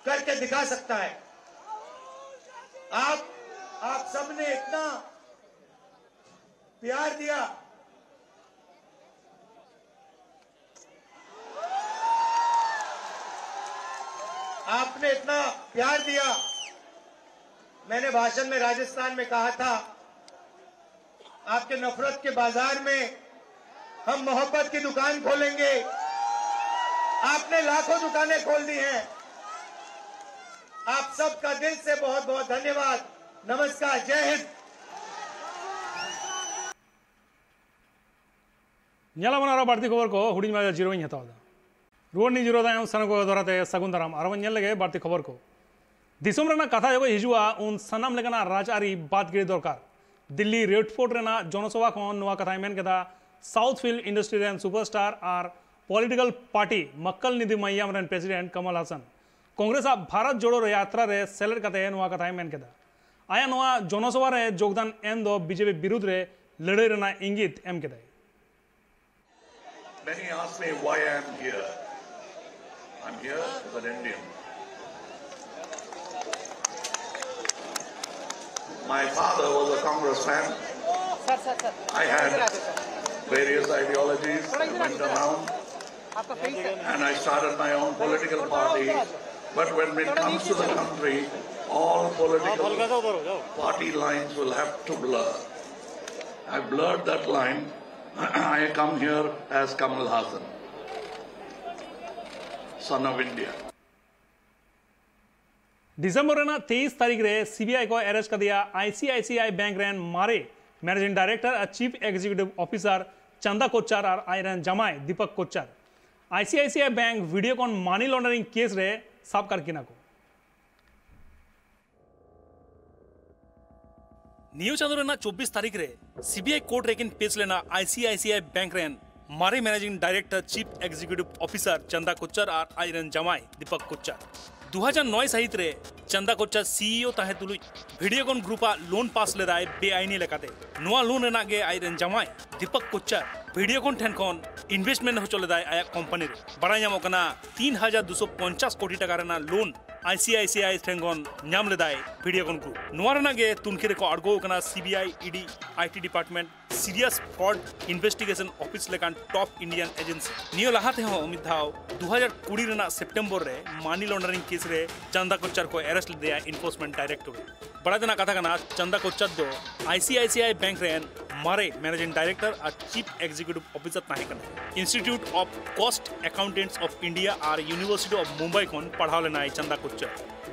करके दिखा सकता है। आप आप सबने इतना प्यार दिया, आपने इतना प्यार दिया। मैंने भाषण में राजस्थान में कहा था, आपके नफरत के बाजार में हम मोहब्बत की दुकान खोलेंगे। आपने लाखों दुकानें खोल दी हैं। आप सबका दिल से बहुत बहुत धन्यवाद। नमस्कार, जय हिंद। ᱧᱮᱞᱟᱵᱚᱱ ᱟᱨᱚ ᱵᱟᱹᱲᱛᱤ ᱠᱷᱚᱵᱚᱨ ᱠᱚ ᱦᱩᱰᱤᱧ ᱢᱟᱪᱷᱟ ᱡᱤᱨᱟᱹᱣ ᱤᱧ ᱦᱟᱛᱟᱣ ᱮᱫᱟ᱾ ᱨᱩᱣᱟᱹᱲ ᱱᱤᱡ ᱡᱤᱨᱟᱹᱣ ᱛᱟᱭᱚᱢ ᱥᱟᱱᱟᱢ ᱠᱚ ᱫᱚᱦᱲᱟ ᱛᱮ ᱥᱟᱹᱜᱩᱱ ᱫᱟᱨᱟᱢ᱾ ᱟᱨᱚ ᱵᱚᱱ ᱧᱮᱞ ᱞᱮᱜᱮ ᱵᱟᱹᱲᱛᱤ ᱠᱷᱚᱵᱚᱨ ᱠᱚ᱾ ᱫᱤᱥᱚᱢ ᱨᱮᱱᱟᱜ ᱠᱟᱛᱷᱟ ᱡᱚᱠᱷᱚᱱ ᱦᱤᱡᱩᱜᱼᱟ, ᱩᱱ ᱥᱟᱱᱟᱢ ᱞᱮᱠᱟᱱᱟᱜ ᱨᱟᱡᱽᱟᱹᱨᱤ ᱵᱟᱫ ᱜᱤᱰᱤ ᱫᱚᱨᱠᱟᱨ᱾ ᱫᱤᱞᱞᱤ ᱨᱮᱰ ᱯᱷᱳᱨᱴ ᱨᱮᱱᱟᱜ ᱡᱚᱱᱚᱥᱚᱵᱷᱟ ᱠᱷᱚᱱ ᱱᱚᱣᱟ ᱠᱟᱛᱷᱟᱭ ᱢᱮᱱ ᱠᱮᱫᱟ ᱥᱟᱣᱩᱛᱷ ᱯᱷᱤᱞᱢ ᱤᱱᱰᱟᱥᱴᱨᱤ ᱨᱮᱱ ᱥᱩᱯᱟᱨᱥᱴᱟᱨ ᱟᱨ ᱯᱚᱞᱤᱴᱤᱠᱟᱞ ᱯᱟᱨᱴᱤ ᱢᱟᱠᱠᱟᱞ ᱱᱤᱫᱷᱤ ᱢᱟᱭᱭᱟᱢ ᱨᱮᱱ ᱯᱨᱮᱥᱤᱰᱮᱱᱴ ᱠᱟᱢᱟᱞ ᱦᱟᱥᱟᱱ᱾ ᱠᱚᱝᱜᱨᱮᱥ ᱟᱜ ᱵᱷᱟᱨᱚᱛ ᱡᱳᱲᱳ ᱭᱟᱛᱨᱟ ᱨᱮ ᱥᱮᱞᱮᱫ ᱠᱟᱛᱮ ᱱᱚᱣᱟ ᱠᱟᱛᱷᱟᱭ ᱢᱮᱱ ᱠᱮᱫᱟ᱾ ᱟᱭᱟᱜ ᱱᱚᱣᱟ ᱡᱚᱱᱚᱥᱚᱵᱷᱟ ᱨᱮ ᱡᱳᱜᱽᱫᱟᱱ ᱮᱢ ᱫᱚ ᱵᱤᱡᱮᱯᱤ ᱵᱤᱨᱩᱫᱷ ᱨᱮ ᱞᱟᱹᱲᱦᱟᱹᱭ ᱨᱮᱱᱟᱜ ᱤᱝᱜᱤᱛ ᱮᱢ ᱠᱮᱫᱟᱭ᱾ Many ask me why I am here. I'm here as an Indian. My father was a congressman. I had various ideologies. I went around. And I started my own political party. But when it comes to the country, all political party lines will have to blur. I blurred that line. I come here as Kamal Hassan, son of India. December ᱨᱮᱱᱟᱜ ᱛᱮᱭᱤᱥ ᱛᱟᱹᱨᱤᱠᱷ ᱨᱮ ᱥᱤᱵᱤᱟᱭ ᱠᱚ arrest ᱠᱟᱫᱮᱭᱟ ICICI bank ᱨᱮᱱ ᱢᱟᱨᱮ managing director ᱟᱨ chief executive officer ᱪᱟᱱᱫᱟ ᱠᱳᱪᱟᱨ ᱟᱨ ᱟᱡ ᱨᱮᱱ ᱡᱟᱢᱟᱭ ᱫᱤᱯᱚᱠ ᱠᱳᱪᱟᱨ᱾ ᱟᱭᱥᱤᱟᱭᱥᱤᱟᱭ ᱵᱮᱝᱠ ᱵᱷᱤᱰᱤᱭᱳᱠᱚᱱ ᱢᱟᱱᱤ ᱞᱚᱱᱰᱟᱨᱤᱝ ᱠᱮᱥ ᱨᱮ ᱥᱟᱵ ᱠᱟᱨ ᱠᱤᱱᱟ ᱠᱚ᱾ ᱱᱤᱭᱟᱹ ᱪᱟᱸᱫᱳ ᱨᱮᱱᱟᱜ ᱪᱚᱵᱵᱤᱥ ᱛᱟᱹᱨᱤᱠᱷ ᱨᱮ ᱥᱤᱵᱤᱟᱭ ᱠᱳᱨᱴ ᱨᱮᱠᱤᱱ ᱯᱮᱥ ᱞᱮᱱᱟ ᱟᱭᱥᱤᱟᱭᱥᱤᱟᱭ ᱵᱮᱝᱠ ᱨᱮᱱ ᱢᱟᱨᱮ managing director chip executive officer ᱪᱟᱱᱫᱟ ᱠᱳᱪᱟᱨ ᱟᱨ ᱟᱡ ᱨᱮᱱ ᱡᱟᱢᱟᱭ ᱫᱤᱯᱚᱠ ᱠᱳᱪᱟᱨ᱾ ᱫᱩ ᱦᱟᱡᱟᱨ ᱱᱚᱭ ᱥᱟᱹᱦᱤᱛ ᱨᱮ ᱪᱟᱱᱫᱟ ᱠᱳᱪᱟᱨ ᱥᱤᱤᱳ ᱛᱟᱦᱮᱸ ᱛᱩᱞᱩᱡ ᱵᱷᱤᱰᱤᱭᱳᱠᱚᱱ ᱜᱨᱩᱯ ᱟᱜ ᱞᱳᱱ ᱯᱟᱥ ᱞᱮᱫᱟᱭ ᱵᱮᱟᱭᱤᱱᱤ ᱞᱮᱠᱟᱛᱮ᱾ ᱱᱚᱣᱟ ᱞᱳᱱ ᱨᱮᱱᱟᱜ ᱜᱮ ᱟᱡ ᱨᱮᱱ ᱡᱟᱢᱟᱭ ᱫᱤᱯᱚᱠ ᱠᱳᱪᱟᱨ ᱵᱷᱤᱰᱤᱭᱳᱠᱚᱱ ᱴᱷᱮᱱ ᱠᱷᱚᱱ ᱤᱱᱵᱷᱮᱥᱴᱢᱮᱱᱴ ᱦᱚᱪᱚ ᱞᱮᱫᱟᱭ ᱟᱭᱟᱜ ᱠᱳᱢᱯᱟᱱᱤ ᱨᱮ᱾ ᱵᱟᱲᱟᱭ ᱧᱟᱢᱚᱜ ᱠᱟᱱᱟ ᱛᱤᱱ ᱦᱟᱡᱟᱨ ᱫᱩᱥᱚ ᱯᱚᱧᱪᱟᱥ ᱠᱳᱴᱤ ᱴᱟᱠᱟ ᱨᱮᱱᱟᱜ ᱞᱳᱱ ᱟᱭᱥᱤᱟᱭᱥᱤᱟᱭ ᱴᱷᱮᱱ ᱠᱷᱚᱱ ᱧᱟᱢ ᱞᱮᱫᱟᱭ ᱵᱷᱤᱰᱤᱭᱳᱠᱚᱱ ᱜᱨᱩᱯ᱾ ᱱᱚᱣᱟ ᱨᱮᱱᱟᱜ ᱜᱮ ᱛᱩᱱᱠᱷᱤ ᱨᱮᱠᱚ ᱟᱬᱜᱚ ᱟᱠᱟᱱᱟ CBI, ED, IT department, serious fraud investigation office ᱞᱮᱠᱟᱱ ᱴᱚᱯ ᱤᱱᱰᱤᱭᱟᱱ ᱮᱡᱮᱱᱥᱤ᱾ ᱱᱤᱭᱟᱹ ᱞᱟᱦᱟ ᱛᱮᱦᱚᱸ ᱢᱤᱫ ᱫᱷᱟᱣ ᱫᱩ ᱦᱟᱡᱟᱨ ᱠᱩᱲᱤ ᱨᱮᱱᱟᱜ ᱥᱮᱯᱴᱮᱢᱵᱚᱨ ᱨᱮ ᱢᱟᱱᱤ ᱞᱚᱱᱰᱟᱨᱤᱝ ᱠᱮᱥ ᱨᱮ ᱪᱟᱱᱫᱟ ᱠᱳᱪᱟᱨ ᱠᱚ ᱮᱨᱮᱥᱴ ᱞᱮᱫᱮᱭᱟ ᱮᱱᱯᱷᱳᱨᱥᱢᱮᱱᱴ ᱰᱟᱭᱨᱮᱠᱴᱚᱨᱮᱴ᱾ ᱵᱟᱲᱟᱭ ᱛᱮᱱᱟᱜ ᱠᱟᱛᱷᱟ ᱠᱟᱱᱟ, ᱪᱟᱱᱫᱟ ᱠᱳᱪᱟᱨ ᱫᱚ ᱟᱭᱥᱤᱟᱭᱥᱤᱟᱭ ᱵᱮᱝᱠ ᱨᱮᱱ ᱢᱟᱨᱮ ᱢᱮᱱᱮᱡᱤᱝ ᱰᱟᱭᱨᱮᱠᱴᱚᱨ ᱟᱨ ᱪᱤᱯ ᱮᱠᱡᱤᱠᱤᱭᱩᱴᱤᱵᱷ ᱚᱯᱷᱤᱥᱟᱨ ᱛᱟᱦᱮᱸ ᱠᱟᱱᱟ᱾ Institute of Cost Accountants of India ᱟᱨ ᱤᱭᱩᱱᱤᱵᱷᱟᱨᱥᱤᱴᱤ ᱚᱯᱷ ᱢᱩᱢᱵᱟᱭ ᱠᱷᱚᱱ ᱯᱟᱲᱦᱟᱣ ᱞᱮᱱᱟᱭ ᱪᱟᱱᱫᱟ ᱠᱳᱪᱟᱨ᱾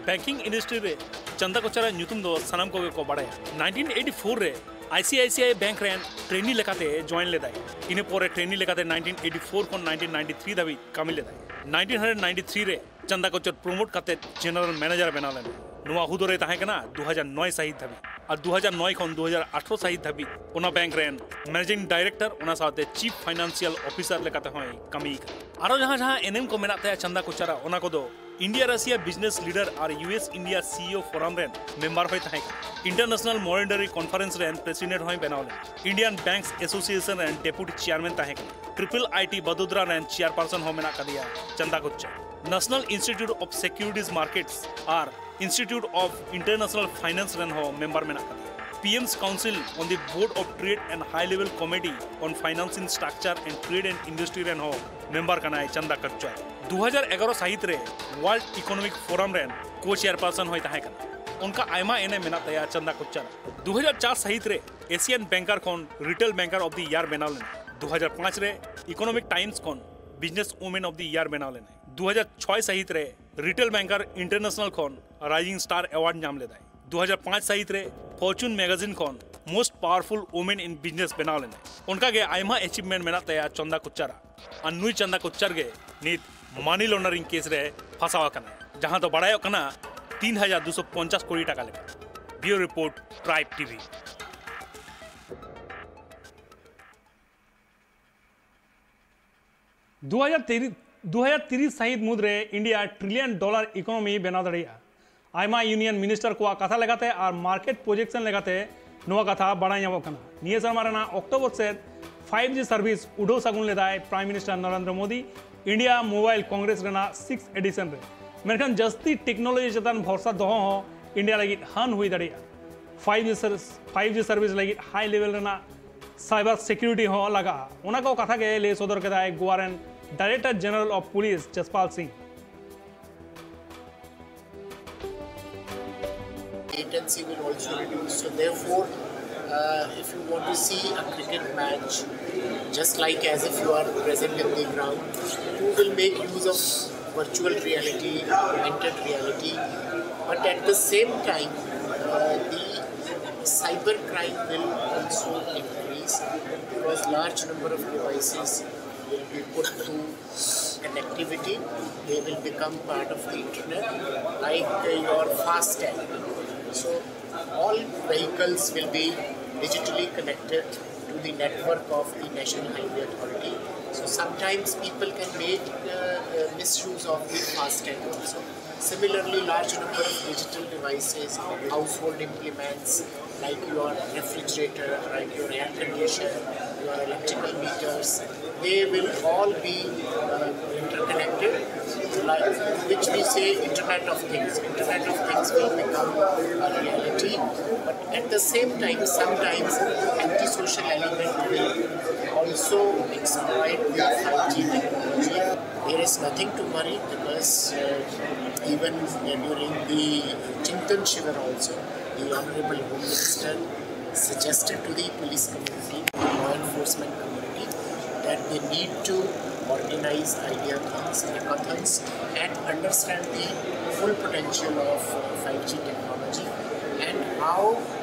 ᱵᱮᱝᱠᱤᱝ ᱤᱱᱰᱟᱥᱴᱨᱤ ᱨᱮ ᱪᱟᱱᱫᱟ ᱠᱳᱪᱟᱨᱟᱜ ᱧᱩᱛᱩᱢ ᱫᱚ ᱥᱟᱱᱟᱢ ᱠᱚᱜᱮ ᱠᱚ ᱵᱟᱲᱟᱭᱟ᱾ ᱱᱟᱭᱤᱱᱴᱤᱱ ᱮᱭᱤᱴᱤ ᱯᱷᱳᱨ ᱨᱮ ᱟᱭᱥᱤᱟᱭᱥᱤᱟᱭ ᱵᱮᱝᱠ ᱨᱮᱱ ᱴᱨᱮᱱᱤ ᱞᱮᱠᱟᱛᱮ ᱡᱚᱭᱮᱱ ᱞᱮᱫᱟᱭ᱾ ᱤᱱᱟᱹ ᱯᱚᱨᱮ ᱴᱨᱮᱱᱤ ᱞᱮᱠᱟᱛᱮ ᱱᱟᱭᱤᱱᱴᱤᱱ ᱮᱭᱤᱴᱤ ᱯᱷᱳᱨ ᱠᱷᱚᱱ ᱱᱟᱭᱤᱱᱴᱤᱱ ᱱᱟᱭᱤᱱᱴᱤ ᱛᱷᱨᱤ ᱫᱷᱟᱹᱵᱤᱡ ᱠᱟᱹᱢᱤ ᱞᱮᱫᱟᱭ᱾ ᱱᱟᱭᱤᱱᱴᱤᱱ ᱦᱟᱱᱰᱨᱮᱰ ᱱᱟᱭᱤᱱᱴᱤ ᱛᱷᱨᱤ ᱨᱮ ᱪᱟᱱᱫᱟ ᱠᱳᱪᱟᱨ ᱯᱨᱚᱢᱳᱴ ᱠᱟᱛᱮ ᱡᱮᱱᱟᱨᱮᱞ ᱢᱮᱱᱮᱡᱟᱨ ᱵᱮᱱᱟᱣ ᱞᱮᱱᱟ᱾ ᱱᱚᱣᱟ ᱦᱩᱫᱟᱹ ᱨᱮ ᱛᱟᱦᱮᱸ ᱠᱟᱱᱟ ᱫᱩ ᱦᱟᱡᱟᱨ ᱱᱚᱭ ᱥᱟᱹᱦᱤᱛ ᱫᱷᱟᱹᱵᱤᱡ ᱟᱨ ᱫᱩ ᱦᱟᱡᱟᱨ ᱱᱚᱭ ᱠᱷᱚᱱ ᱫᱩ ᱦᱟᱡᱟᱨ ᱟᱴᱷᱨᱚ ᱥᱟᱹᱦᱤᱛ ᱫᱷᱟᱹᱵᱤᱡ ᱚᱱᱟ ᱵᱮᱝᱠ ᱨᱮᱱ ᱢᱮᱱᱮᱡᱤᱝ ᱰᱟᱭᱨᱮᱠᱴᱚᱨ, ᱚᱱᱟ ᱥᱟᱶᱛᱮ ᱪᱤᱯ ᱯᱷᱟᱭᱱᱟᱱᱥᱤᱭᱟᱞ ᱚᱯᱷᱤᱥᱟᱨ ᱞᱮᱠᱟᱛᱮ ᱦᱚᱸᱭ ᱠᱟᱹᱢᱤ ᱟᱠᱟᱫᱟ᱾ ᱟᱨᱚ ᱡᱟᱦᱟᱸ ᱡᱟᱦᱟᱸ ᱮᱱᱮᱢ ᱠᱚ ᱢᱮᱱᱟᱜ ᱛᱟᱭᱟ ᱪᱟᱱᱫᱟ ᱠᱳᱪᱟᱨᱟᱜ, ᱚᱱᱟ ᱠᱚᱫᱚ ᱤᱱᱰᱤᱭᱟ ᱨᱟᱥᱤᱭᱟ ᱵᱤᱡᱽᱱᱮᱥ ᱞᱤᱰᱟᱨ ᱟᱨ ᱤᱭᱩᱮᱥ ᱤᱱᱰᱤᱭᱟ ᱥᱤᱤᱳ ᱯᱷᱳᱨᱟᱢ ᱨᱮᱱ ᱢᱮᱢᱵᱟᱨ ᱦᱚᱸᱭ ᱛᱟᱦᱮᱸ ᱠᱟᱱᱟ᱾ ᱤᱱᱴᱟᱨᱱᱮᱥᱱᱟᱞ ᱢᱚᱱᱤᱴᱟᱨᱤ ᱠᱚᱱᱯᱷᱟᱨᱮᱱᱥ ᱨᱮᱱ ᱯᱨᱮᱥᱤᱰᱮᱱᱴ ᱦᱚᱸᱭ ᱵᱮᱱᱟᱣ ᱞᱮᱱᱟ᱾ ᱤᱱᱰᱤᱭᱟᱱ ᱵᱮᱝᱠᱥ ᱮᱥᱳᱥᱤᱭᱮᱥᱚᱱ ᱨᱮᱱ ᱰᱮᱯᱩᱴᱤ ᱪᱮᱭᱟᱨᱢᱮᱱ ᱛᱟᱦᱮᱸ ᱠᱟᱱᱟ᱾ ᱴᱨᱤᱯᱤᱞ ᱟᱭᱴᱤ ᱵᱟᱫᱳᱫᱨᱟ ᱨᱮᱱ ᱪᱮᱭᱟᱨᱯᱟᱨᱥᱚᱱ ᱦᱚᱸ ᱢᱮᱱᱟᱜ ᱠᱟᱫᱮᱭᱟ Chanda Kochhar. National Institute of Securities Markets ᱟᱨ ᱤᱱᱥᱴᱤᱴᱤᱭᱩᱴ ᱚᱯᱷ ᱤᱱᱴᱟᱨᱱᱮᱥᱱᱟᱞ ᱯᱷᱟᱭᱱᱟᱱᱥ ᱨᱮᱱ ᱦᱚᱸ ᱢᱮᱢᱵᱟᱨ ᱢᱮᱱᱟᱜ ᱠᱟᱫᱮᱭᱟ᱾ P M's Council on the Board of Trade and High Level Committee on Financing Structure and Trade and Industry ᱨᱮᱱ ᱦᱚᱸ ᱢᱮᱢᱵᱟᱨ ᱠᱟᱱᱟᱭ ᱪᱟᱱᱫᱟ ᱠᱚᱪᱪᱟᱨ᱾ ᱫᱩ ᱦᱟᱡᱟᱨ ᱮᱜᱟᱨᱚ ᱥᱟᱹᱦᱤᱛ ᱨᱮ World Economic Forum ᱨᱮᱱ ᱠᱳ ᱪᱮᱭᱟᱨᱯᱟᱨᱥᱚᱱ ᱦᱚᱸᱭ ᱛᱟᱦᱮᱸ ᱠᱟᱱᱟ᱾ ᱚᱱᱠᱟ ᱟᱭᱢᱟ ᱮᱱᱮᱢ ᱢᱮᱱᱟᱜ ᱛᱟᱭᱟ ᱪᱟᱱᱫᱟ ᱠᱚᱪᱪᱟᱨ᱾ ᱫᱩ ᱦᱟᱡᱟᱨ ᱪᱟᱨ ᱥᱟᱹᱦᱤᱛ ᱨᱮ Asian Banker ᱠᱷᱚᱱ Retail Banker of the Year ᱵᱮᱱᱟᱣ ᱞᱮᱱᱟᱭ᱾ ᱫᱩ ᱦᱟᱡᱟᱨ ᱯᱟᱸᱪ ᱨᱮ Economic Times ᱠᱷᱚᱱ Business Woman of the Year ᱵᱮᱱᱟᱣ ᱞᱮᱱᱟᱭ᱾ ᱫᱩ ᱦᱟᱡᱟᱨ ᱪᱷᱚᱭ ᱥᱟᱹᱦᱤᱛ ᱨᱮ Retail Banker International ᱠᱷᱚᱱ Rising Star Award ᱧᱟᱢ ᱞᱮᱫᱟᱭ᱾ ᱫᱩ ᱦᱟᱡᱟᱨ ᱯᱟᱸᱪ ᱥᱟᱹᱦᱤᱛ ᱨᱮ Fortune Magazine ᱠᱷᱚᱱ Most Powerful Women in Business ᱵᱮᱱᱟᱣ ᱞᱮᱱᱟᱭ᱾ ᱚᱱᱠᱟ ᱜᱮ ᱟᱭᱢᱟ achievement ᱢᱮᱱᱟᱜ ᱛᱟᱭᱟ ᱪᱟᱱᱫᱟ ᱠᱚᱪᱪᱟᱨᱟᱜ᱾ ᱟᱨ ᱱᱩᱭ ᱪᱟᱱᱫᱟ ᱠᱚᱪᱪᱟᱨ ᱜᱮ ᱱᱤᱛ money laundering case ᱨᱮ ᱯᱷᱟᱸᱥᱟᱣ ᱟᱠᱟᱱᱟᱭ, ᱡᱟᱦᱟᱸ ᱫᱚ ᱵᱟᱲᱟᱭᱚᱜ ᱠᱟᱱᱟ ᱛᱤᱱ ᱦᱟᱡᱟᱨ ᱫᱩᱥᱚ ᱯᱚᱧᱪᱟᱥ ᱠᱳᱴᱤ ᱴᱟᱠᱟ ᱞᱮᱠᱟ᱾ Bureau Report, Tribe T V᱾ ᱫᱩ ᱦᱟᱡᱟᱨ ᱛᱤᱨᱤᱥ, ᱫᱩ ᱦᱟᱡᱟᱨ ᱛᱤᱨᱤᱥ ᱥᱟᱹᱦᱤᱛ ᱢᱩᱫᱽᱨᱮ ᱤᱱᱰᱤᱭᱟ ᱴᱨᱤᱞᱤᱭᱚᱱ ᱰᱚᱞᱟᱨ ᱤᱠᱳᱱᱚᱢᱤ ᱵᱮᱱᱟᱣ ᱫᱟᱲᱮᱭᱟᱜᱼᱟ᱾ ᱟᱭᱢᱟ ᱤᱭᱩᱱᱤᱭᱚᱱ ᱢᱤᱱᱤᱥᱴᱟᱨ ᱠᱚᱣᱟᱜ ᱠᱟᱛᱷᱟ ᱞᱮᱠᱟᱛᱮ ᱟᱨ ᱢᱟᱨᱠᱮᱴ ᱯᱨᱚᱡᱮᱠᱥᱚᱱ ᱞᱮᱠᱟᱛᱮ ᱱᱚᱣᱟ ᱠᱟᱛᱷᱟ ᱵᱟᱲᱟᱭ ᱧᱟᱢᱚᱜ ᱠᱟᱱᱟ᱾ ᱱᱤᱭᱟᱹ ᱥᱮᱨᱢᱟ ᱨᱮᱱᱟᱜ ᱚᱠᱴᱳᱵᱚᱨ ᱥᱮᱫ five G service ᱩᱰᱷᱟᱹᱣ ᱥᱟᱹᱜᱩᱱ ᱞᱮᱫᱟᱭ Prime Minister Narendra Modi India Mobile Congress ᱨᱮᱱᱟᱜ sixth edition ᱨᱮ᱾ ᱢᱮᱱᱠᱷᱟᱱ ᱡᱟᱹᱥᱛᱤ ᱴᱮᱠᱱᱳᱞᱚᱡᱤ ᱪᱮᱛᱟᱱ ᱵᱷᱚᱨᱥᱟ ᱫᱚᱦᱚ ᱦᱚᱸ ᱤᱱᱰᱤᱭᱟ ᱞᱟᱹᱜᱤᱫ ᱦᱟᱹᱱ ᱦᱩᱭ ᱫᱟᱲᱮᱭᱟᱜᱼᱟ᱾ five G service, five G service ᱞᱟᱹᱜᱤᱫ high level ᱨᱮᱱᱟᱜ cyber security ᱦᱚᱸ ᱞᱟᱜᱟᱜᱼᱟ᱾ ᱚᱱᱟ ᱠᱚ ᱠᱟᱛᱷᱟ ᱜᱮ ᱞᱟᱹᱭ ᱥᱚᱫᱚᱨ ᱠᱮᱫᱟᱭ ᱜᱳᱣᱟ ᱨᱮᱱ Director General of Police Jaspal Singh. Latency will also reduce. So therefore, uh, if you want to see a cricket match, just like as if you are present in the ground, you will make use of virtual reality, augmented reality. But at the same time, uh, the cyber crime will also increase because large number of devices will be put through connectivity. They will become part of the internet, like uh, your FASTag. So all vehicles will be digitally connected to the network of the National Highway Authority. So sometimes people can make uh, uh, misuse of the FASTag also. Similarly, large number of digital devices, household implements, Like your refrigerator, like your air conditioner, your electrical meters, they will all be uh, interconnected, like which we say Internet of Things. Internet of Things will become a reality, but at the same time, sometimes antisocial element will also exploit the five G technology. There is nothing to worry because uh, even during the Chintan Shivir also, the Honorable Home Minister suggested to the police community, the law enforcement community, that they need to organize ideathons, hackathons, and understand the full potential of uh, five G technology and how,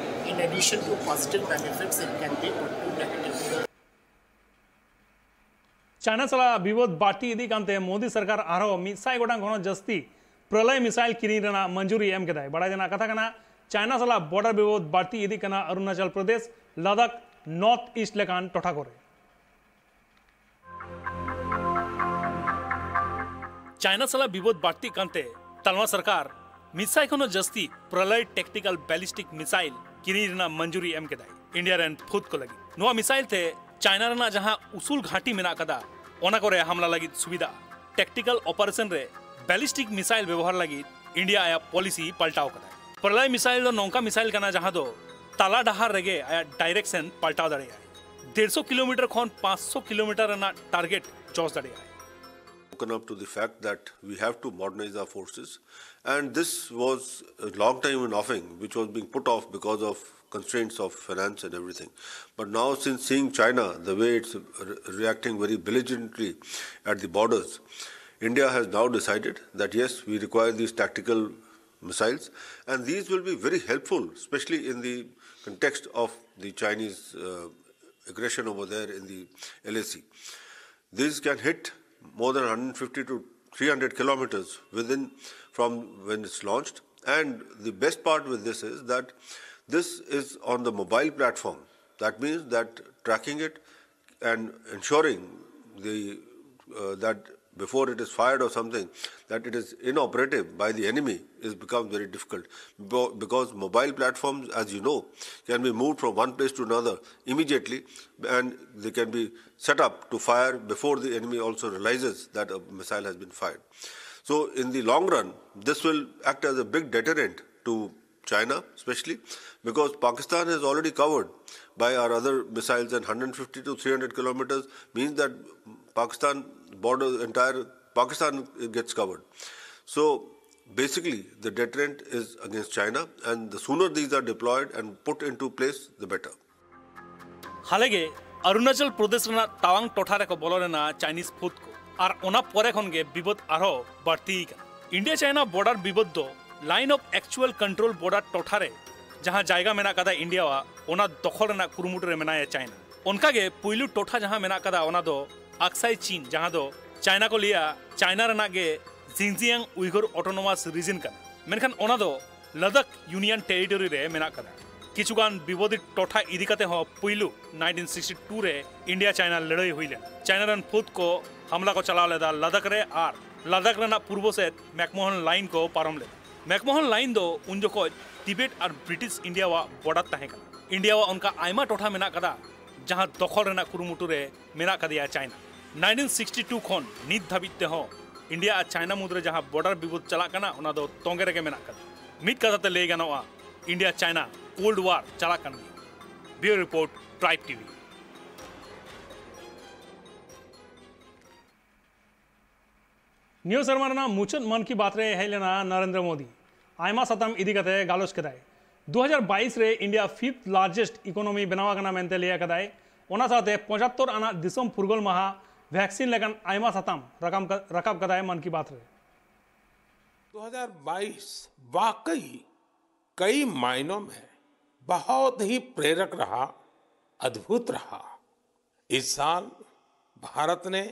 in addition to positive benefits, it can be put to negative. China ᱥᱟᱞᱟᱜ ᱵᱤᱵᱟᱹᱫ ᱵᱟᱹᱲᱛᱤ ᱤᱫᱤᱜ ᱠᱟᱱᱛᱮ ᱢᱳᱫᱤ ᱥᱚᱨᱠᱟᱨ ᱟᱨᱦᱚᱸ ᱢᱤᱫ ᱥᱟᱭ ᱜᱚᱴᱟᱝ ᱠᱷᱚᱱ ᱦᱚᱸ ᱡᱟᱹᱥᱛᱤ ᱯᱨᱚᱞᱚᱭ ᱢᱤᱥᱟᱭᱤᱞ ᱠᱤᱨᱤᱧ ᱨᱮᱱᱟᱜ ᱢᱚᱧᱡᱩᱨᱤ ᱮᱢ ᱠᱮᱫᱟᱭ᱾ ᱵᱟᱲᱟᱭ ᱛᱮᱱᱟᱜ ᱠᱟᱛᱷᱟ ᱠᱟᱱᱟ, ᱪᱟᱭᱱᱟ ᱥᱟᱞᱟᱜ ᱵᱚᱨᱰᱟᱨ ᱵᱤᱵᱟᱹᱫ ᱵᱟᱹᱲᱛᱤ ᱤᱫᱤᱜ ᱠᱟᱱᱟ ᱚᱨᱩᱱᱟᱪᱚᱞ ᱯᱨᱚᱫᱮᱥ, ᱞᱟᱫᱟᱠᱷ, ᱱᱚᱨᱛᱷ ᱤᱥᱴ ᱞᱮᱠᱟᱱ ᱴᱚᱴᱷᱟ ᱠᱚᱨᱮ᱾ ᱪᱟᱭᱱᱟ ᱥᱟᱞᱟᱜ ᱵᱤᱵᱟᱹᱫ ᱵᱟᱹᱲᱛᱤᱜ ᱠᱟᱱᱛᱮ ᱛᱟᱞᱢᱟ ᱥᱚᱨᱠᱟᱨ ᱢᱤᱫ ᱥᱟᱭ ᱠᱷᱚᱱ ᱦᱚᱸ ᱡᱟᱹᱥᱛᱤ ᱯᱨᱚᱞᱚᱭ ᱴᱮᱠᱴᱤᱠᱟᱞ ᱵᱮᱞᱤᱥᱴᱤᱠ ᱢᱤᱥᱟᱭᱤᱞ ᱠᱤᱨᱤᱧ ᱨᱮᱱᱟᱜ ᱢᱚᱧᱡᱩᱨᱤ ᱮᱢ ᱠᱮᱫᱟᱭ ᱤᱱᱰᱤᱭᱟ ᱨᱮᱱ ᱯᱷᱟᱹᱫ ᱠᱚ ᱞᱟᱹᱜᱤᱫ᱾ ᱱᱚᱣᱟ ᱢᱤᱥᱟᱭᱤᱞ ᱛᱮ ᱪᱟᱭᱱᱟ ᱨᱮᱱᱟᱜ ᱡᱟᱦᱟᱸ ᱩᱥᱩᱞ ᱜᱷᱟᱹᱴᱤ ᱢᱮᱱᱟᱜ ᱟᱠᱟᱫᱟ, ᱚᱱᱟ ᱠᱚᱨᱮ ᱦᱟᱢᱞᱟ ᱞᱟᱹᱜᱤᱫ ᱥᱩᱵᱤᱫᱷᱟ᱾ ᱴᱮᱠᱴᱤᱠᱟᱞ ᱚᱯᱟᱨᱮᱥᱚᱱ ᱨᱮ ᱵᱮᱞᱤᱥᱴᱤᱠ ᱢᱤᱥᱟᱭᱤᱞ ᱵᱮᱵᱚᱦᱟᱨ ᱞᱟᱹᱜᱤᱫ ᱤᱱᱰᱤᱭᱟ ᱟᱭᱟᱜ ᱯᱚᱞᱤᱥᱤ ᱯᱟᱞᱴᱟᱣ ᱠᱟᱫᱟᱭ᱾ ᱯᱨᱚᱞᱚᱭ ᱢᱤᱥᱟᱭᱤᱞ ᱫᱚ ᱱᱚᱝᱠᱟ ᱢᱤᱥᱟᱭᱤᱞ ᱠᱟᱱᱟ ᱡᱟᱦᱟᱸ ᱫᱚ ᱛᱟᱞᱟ ᱰᱟᱦᱟᱨ ᱨᱮᱜᱮ ᱟᱭᱟᱜ ᱰᱟᱭᱨᱮᱠᱥᱚᱱ ᱯᱟᱞᱴᱟᱣ ᱫᱟᱲᱮᱭᱟᱜᱼᱟᱭ᱾ ᱰᱮᱲᱥᱚ ᱠᱤᱞᱳᱢᱤᱴᱟᱨ ᱠᱷᱚᱱ ᱯᱟᱸᱪᱥᱚ ᱠᱤᱞᱳᱢᱤᱴᱟᱨ ᱨᱮᱱᱟᱜ ᱴᱟᱨᱜᱮᱴ ᱡᱚᱥ ᱫᱟᱲᱮᱭᱟᱜᱼᱟᱭ᱾ Woken up to the fact that we have to modernize our forces, and this was a long time in offing, which was being put off because of constraints of finance and everything. But now, since seeing China, the way it's re- reacting very belligerently at the borders, India has now decided that yes, we require these tactical missiles, and these will be very helpful, especially in the context of the Chinese uh, aggression over there in the L A C. These can hit more than one hundred fifty to three hundred kilometers within from when it's launched. And the best part with this is that this is on the mobile platform. That means that tracking it and ensuring the uh, that before it is fired or something, that it is inoperative by the enemy is becomes very difficult. Bo- because mobile platforms, as you know, can be moved from one place to another immediately, and they can be set up to fire before the enemy also realizes that a missile has been fired. So in the long run, this will act as a big deterrent to China, especially because Pakistan is already covered by our other missiles, and one hundred fifty to three hundred kilometers means that Pakistan border, entire Pakistan gets covered. So basically, the deterrent is against China, and the sooner these are deployed and put into place, the better. ᱦᱟᱞᱮᱜᱮ Arunachal Pradesh ᱨᱮᱱᱟᱜ ᱴᱟᱣᱟᱝ ᱴᱚᱴᱷᱟ ᱨᱮᱠᱚ ᱵᱚᱞᱚ ᱞᱮᱱᱟ Chinese ᱯᱷᱟᱹᱫ ᱠᱚ, ᱟᱨ ᱚᱱᱟ ᱯᱚᱨᱮ ᱠᱷᱚᱱ ᱜᱮ ᱵᱤᱵᱟᱹᱫ ᱟᱨᱦᱚᱸ ᱵᱟᱹᱲᱛᱤ ᱟᱠᱟᱱᱟ᱾ ᱤᱱᱰᱤᱭᱟ ᱪᱟᱭᱱᱟ ᱵᱚᱨᱰᱟᱨ ᱵᱤᱵᱟᱹᱫ ᱫᱚ line of actual control border ᱴᱚᱴᱷᱟ ᱨᱮ ᱡᱟᱦᱟᱸ ᱡᱟᱭᱜᱟ ᱢᱮᱱᱟᱜ ᱟᱠᱟᱫᱟ ᱤᱱᱰᱤᱭᱟᱣᱟᱜ, ᱚᱱᱟ ᱫᱚᱠᱷᱚᱞ ᱨᱮᱱᱟᱜ ᱠᱩᱨᱩᱢᱩᱴᱩ ᱨᱮ ᱢᱮᱱᱟᱭᱟ ᱪᱟᱭᱱᱟ᱾ ᱚᱱᱠᱟᱜᱮ ᱯᱩᱭᱞᱩ ᱴᱚᱴᱷᱟ ᱡᱟᱦᱟᱸ ᱢᱮᱱᱟᱜ ᱟᱠᱟᱫᱟ, ᱚᱱᱟ ᱫᱚ ᱟᱠᱥᱟᱭ ᱪᱤᱱ, ᱡᱟᱦᱟᱸ ᱫᱚ ᱪᱟᱭᱱᱟ ᱠᱚ ᱞᱟᱹᱭᱟ ᱪᱟᱭᱱᱟ ᱨᱮᱱᱟᱜ ᱜᱮ ᱡᱤᱱᱡᱤᱭᱟᱝ ᱩᱭᱜᱷᱩᱨ ᱚᱴᱳᱱᱚᱢᱟᱥ ᱨᱤᱡᱤᱱ ᱠᱟᱱᱟ, ᱢᱮᱱᱠᱷᱟᱱ ᱚᱱᱟ ᱫᱚ ᱞᱟᱫᱟᱠᱷ ᱤᱭᱩᱱᱤᱭᱚᱱ ᱴᱮᱨᱤᱴᱚᱨᱤ ᱨᱮ ᱢᱮᱱᱟᱜ ᱟᱠᱟᱫᱟ᱾ ᱠᱤᱪᱷᱩᱜᱟᱱ ᱵᱤᱵᱟᱹᱫᱤᱛ ᱴᱚᱴᱷᱟ ᱤᱫᱤ ᱠᱟᱛᱮ ᱦᱚᱸ ᱯᱩᱭᱞᱩ nineteen sixty two ᱨᱮ ᱤᱱᱰᱤᱭᱟ ᱪᱟᱭᱱᱟ ᱞᱟᱹᱲᱦᱟᱹᱭ ᱦᱩᱭ ᱞᱮᱱᱟ᱾ ᱪᱟᱭᱱᱟ ᱨᱮᱱ ᱯᱷᱟᱹᱫ ᱠᱚ ᱦᱟᱢᱞᱟ ᱠᱚ ᱪᱟᱞᱟᱣ ᱞᱮᱫᱟ ᱞᱟᱫᱟᱠᱷ ᱨᱮ, ᱟᱨ ᱞᱟᱫᱟᱠᱷ ᱨᱮᱱᱟᱜ ᱯᱩᱨᱵᱚ ᱥᱮᱫ ᱢᱮᱠᱢᱳᱦᱚᱱ ᱞᱟᱭᱤᱱ ᱠᱚ ᱯᱟᱨᱚᱢ ᱞᱮᱫᱟ᱾ ᱢᱮᱠᱢᱳᱦᱚᱱ ᱞᱟᱭᱤᱱ ᱫᱚ ᱩᱱ ᱡᱚᱠᱷᱚᱡ ᱴᱤᱵᱮᱴ ᱟᱨ ᱵᱨᱤᱴᱤᱥ ᱤᱱᱰᱤᱭᱟᱣᱟᱜ ᱵᱚᱨᱰᱟᱨ ᱛᱟᱦᱮᱸ ᱠᱟᱱᱟ᱾ ᱤᱱᱰᱤᱭᱟᱣᱟᱜ ᱚᱱᱠᱟ ᱟᱭᱢᱟ ᱴᱚᱴᱷᱟ ᱢᱮᱱᱟᱜ ᱟᱠᱟᱫᱟ, ᱡᱟᱦᱟᱸ ᱫᱚᱠᱷᱚᱞ ᱨᱮᱱᱟᱜ ᱠᱩᱨᱩᱢᱩᱴᱩ ᱨᱮ ᱢᱮᱱᱟᱜ ᱟᱠᱟᱫᱮᱭᱟ ᱪᱟᱭᱱᱟ᱾ nineteen sixty two ᱠᱷᱚᱱ ᱱᱤᱛ ᱫᱷᱟᱹᱵᱤᱡ ᱛᱮᱦᱚᱸ ᱤᱱᱰᱤᱭᱟ ᱟᱨ ᱪᱟᱭᱱᱟ ᱢᱩᱫᱽᱨᱮ ᱡᱟᱦᱟᱸ ᱵᱚᱨᱰᱟᱨ ᱵᱤᱵᱟᱹᱫ ᱪᱟᱞᱟᱜ ᱠᱟᱱᱟ, ᱚᱱᱟ ᱫᱚ ᱛᱚᱸᱜᱮ ᱨᱮᱜᱮ ᱢᱮᱱᱟᱜ ᱟᱠᱟᱫᱟ᱾ ᱢᱤᱫ ᱠᱟᱛᱷᱟ ᱛᱮ ᱞᱟᱹᱭ ᱜᱟᱱᱚᱜᱼᱟ, ᱤᱱᱰᱤᱭᱟ ᱪᱟᱭᱱᱟ ᱠᱳᱞᱰ ᱣᱟᱨ ᱪᱟᱞᱟᱜ ᱠᱟᱱ ᱜᱮᱭᱟ᱾ Bureau Report, Tribe TV. ᱱᱤᱭᱟᱹ ᱥᱮᱨᱢᱟ ᱨᱮᱱᱟᱜ ᱢᱩᱪᱟᱹᱫ ᱢᱟᱱ ᱠᱤ ᱵᱟᱛ ᱨᱮ ᱦᱮᱡ ᱞᱮᱱᱟ ᱱᱚᱨᱮᱱᱫᱨᱚ ᱢᱳᱫᱤ᱾ ᱟᱭᱢᱟ ᱥᱟᱛᱟᱢ ᱤᱫᱤ ᱠᱟᱛᱮ ᱜᱟᱞᱚᱪ ᱠᱮᱫᱟᱭ᱾ ᱫᱩ ᱦᱟᱡᱟᱨ ᱵᱟᱭᱤᱥ ᱨᱮ ᱤᱱᱰᱤᱭᱟ fifth largest economy ᱵᱮᱱᱟᱣ ᱟᱠᱟᱱᱟ ᱢᱮᱱᱛᱮ ᱞᱟᱹᱭ ᱟᱠᱟᱫᱟᱭ᱾ ᱚᱱᱟ ᱥᱟᱶᱛᱮ ᱯᱚᱸᱪᱟᱛᱛᱚᱨ ᱟᱱᱟᱜ ᱫᱤᱥᱚᱢ ᱯᱷᱩᱨᱜᱟᱹᱞ ᱢᱟᱦᱟ, ᱵᱷᱮᱠᱥᱤᱱ ᱞᱮᱠᱟᱱ ᱟᱭᱢᱟ ᱥᱟᱛᱟᱢ ᱨᱟᱠᱟᱢ ᱠᱟ- ᱨᱟᱠᱟᱵ ᱠᱟᱫᱟᱭ ᱢᱟᱱ ᱠᱤ ᱵᱟᱛ ᱨᱮ᱾ दो हज़ार बाईस वाकई कई मायनों में बहुत ही प्रेरक रहा, अद्भुत रहा। इस साल भारत ने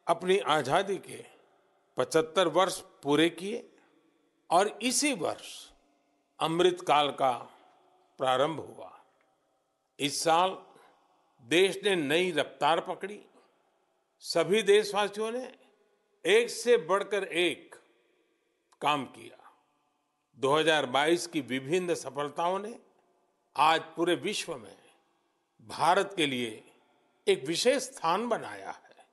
अपनी आजादी के पचहत्तर वर्ष पूरे किए और इसी वर्ष अमृतकाल का प्रारंभ हुआ। इस साल देश ने नई रफ्तार पकड़ी। सभी देशवासियों ने एक से बढ़कर एक काम किया। दो हज़ार बाईस की विभिन्न सफलताओं ने आज पूरे विश्व में भारत के लिए एक विशेष स्थान बनाया है।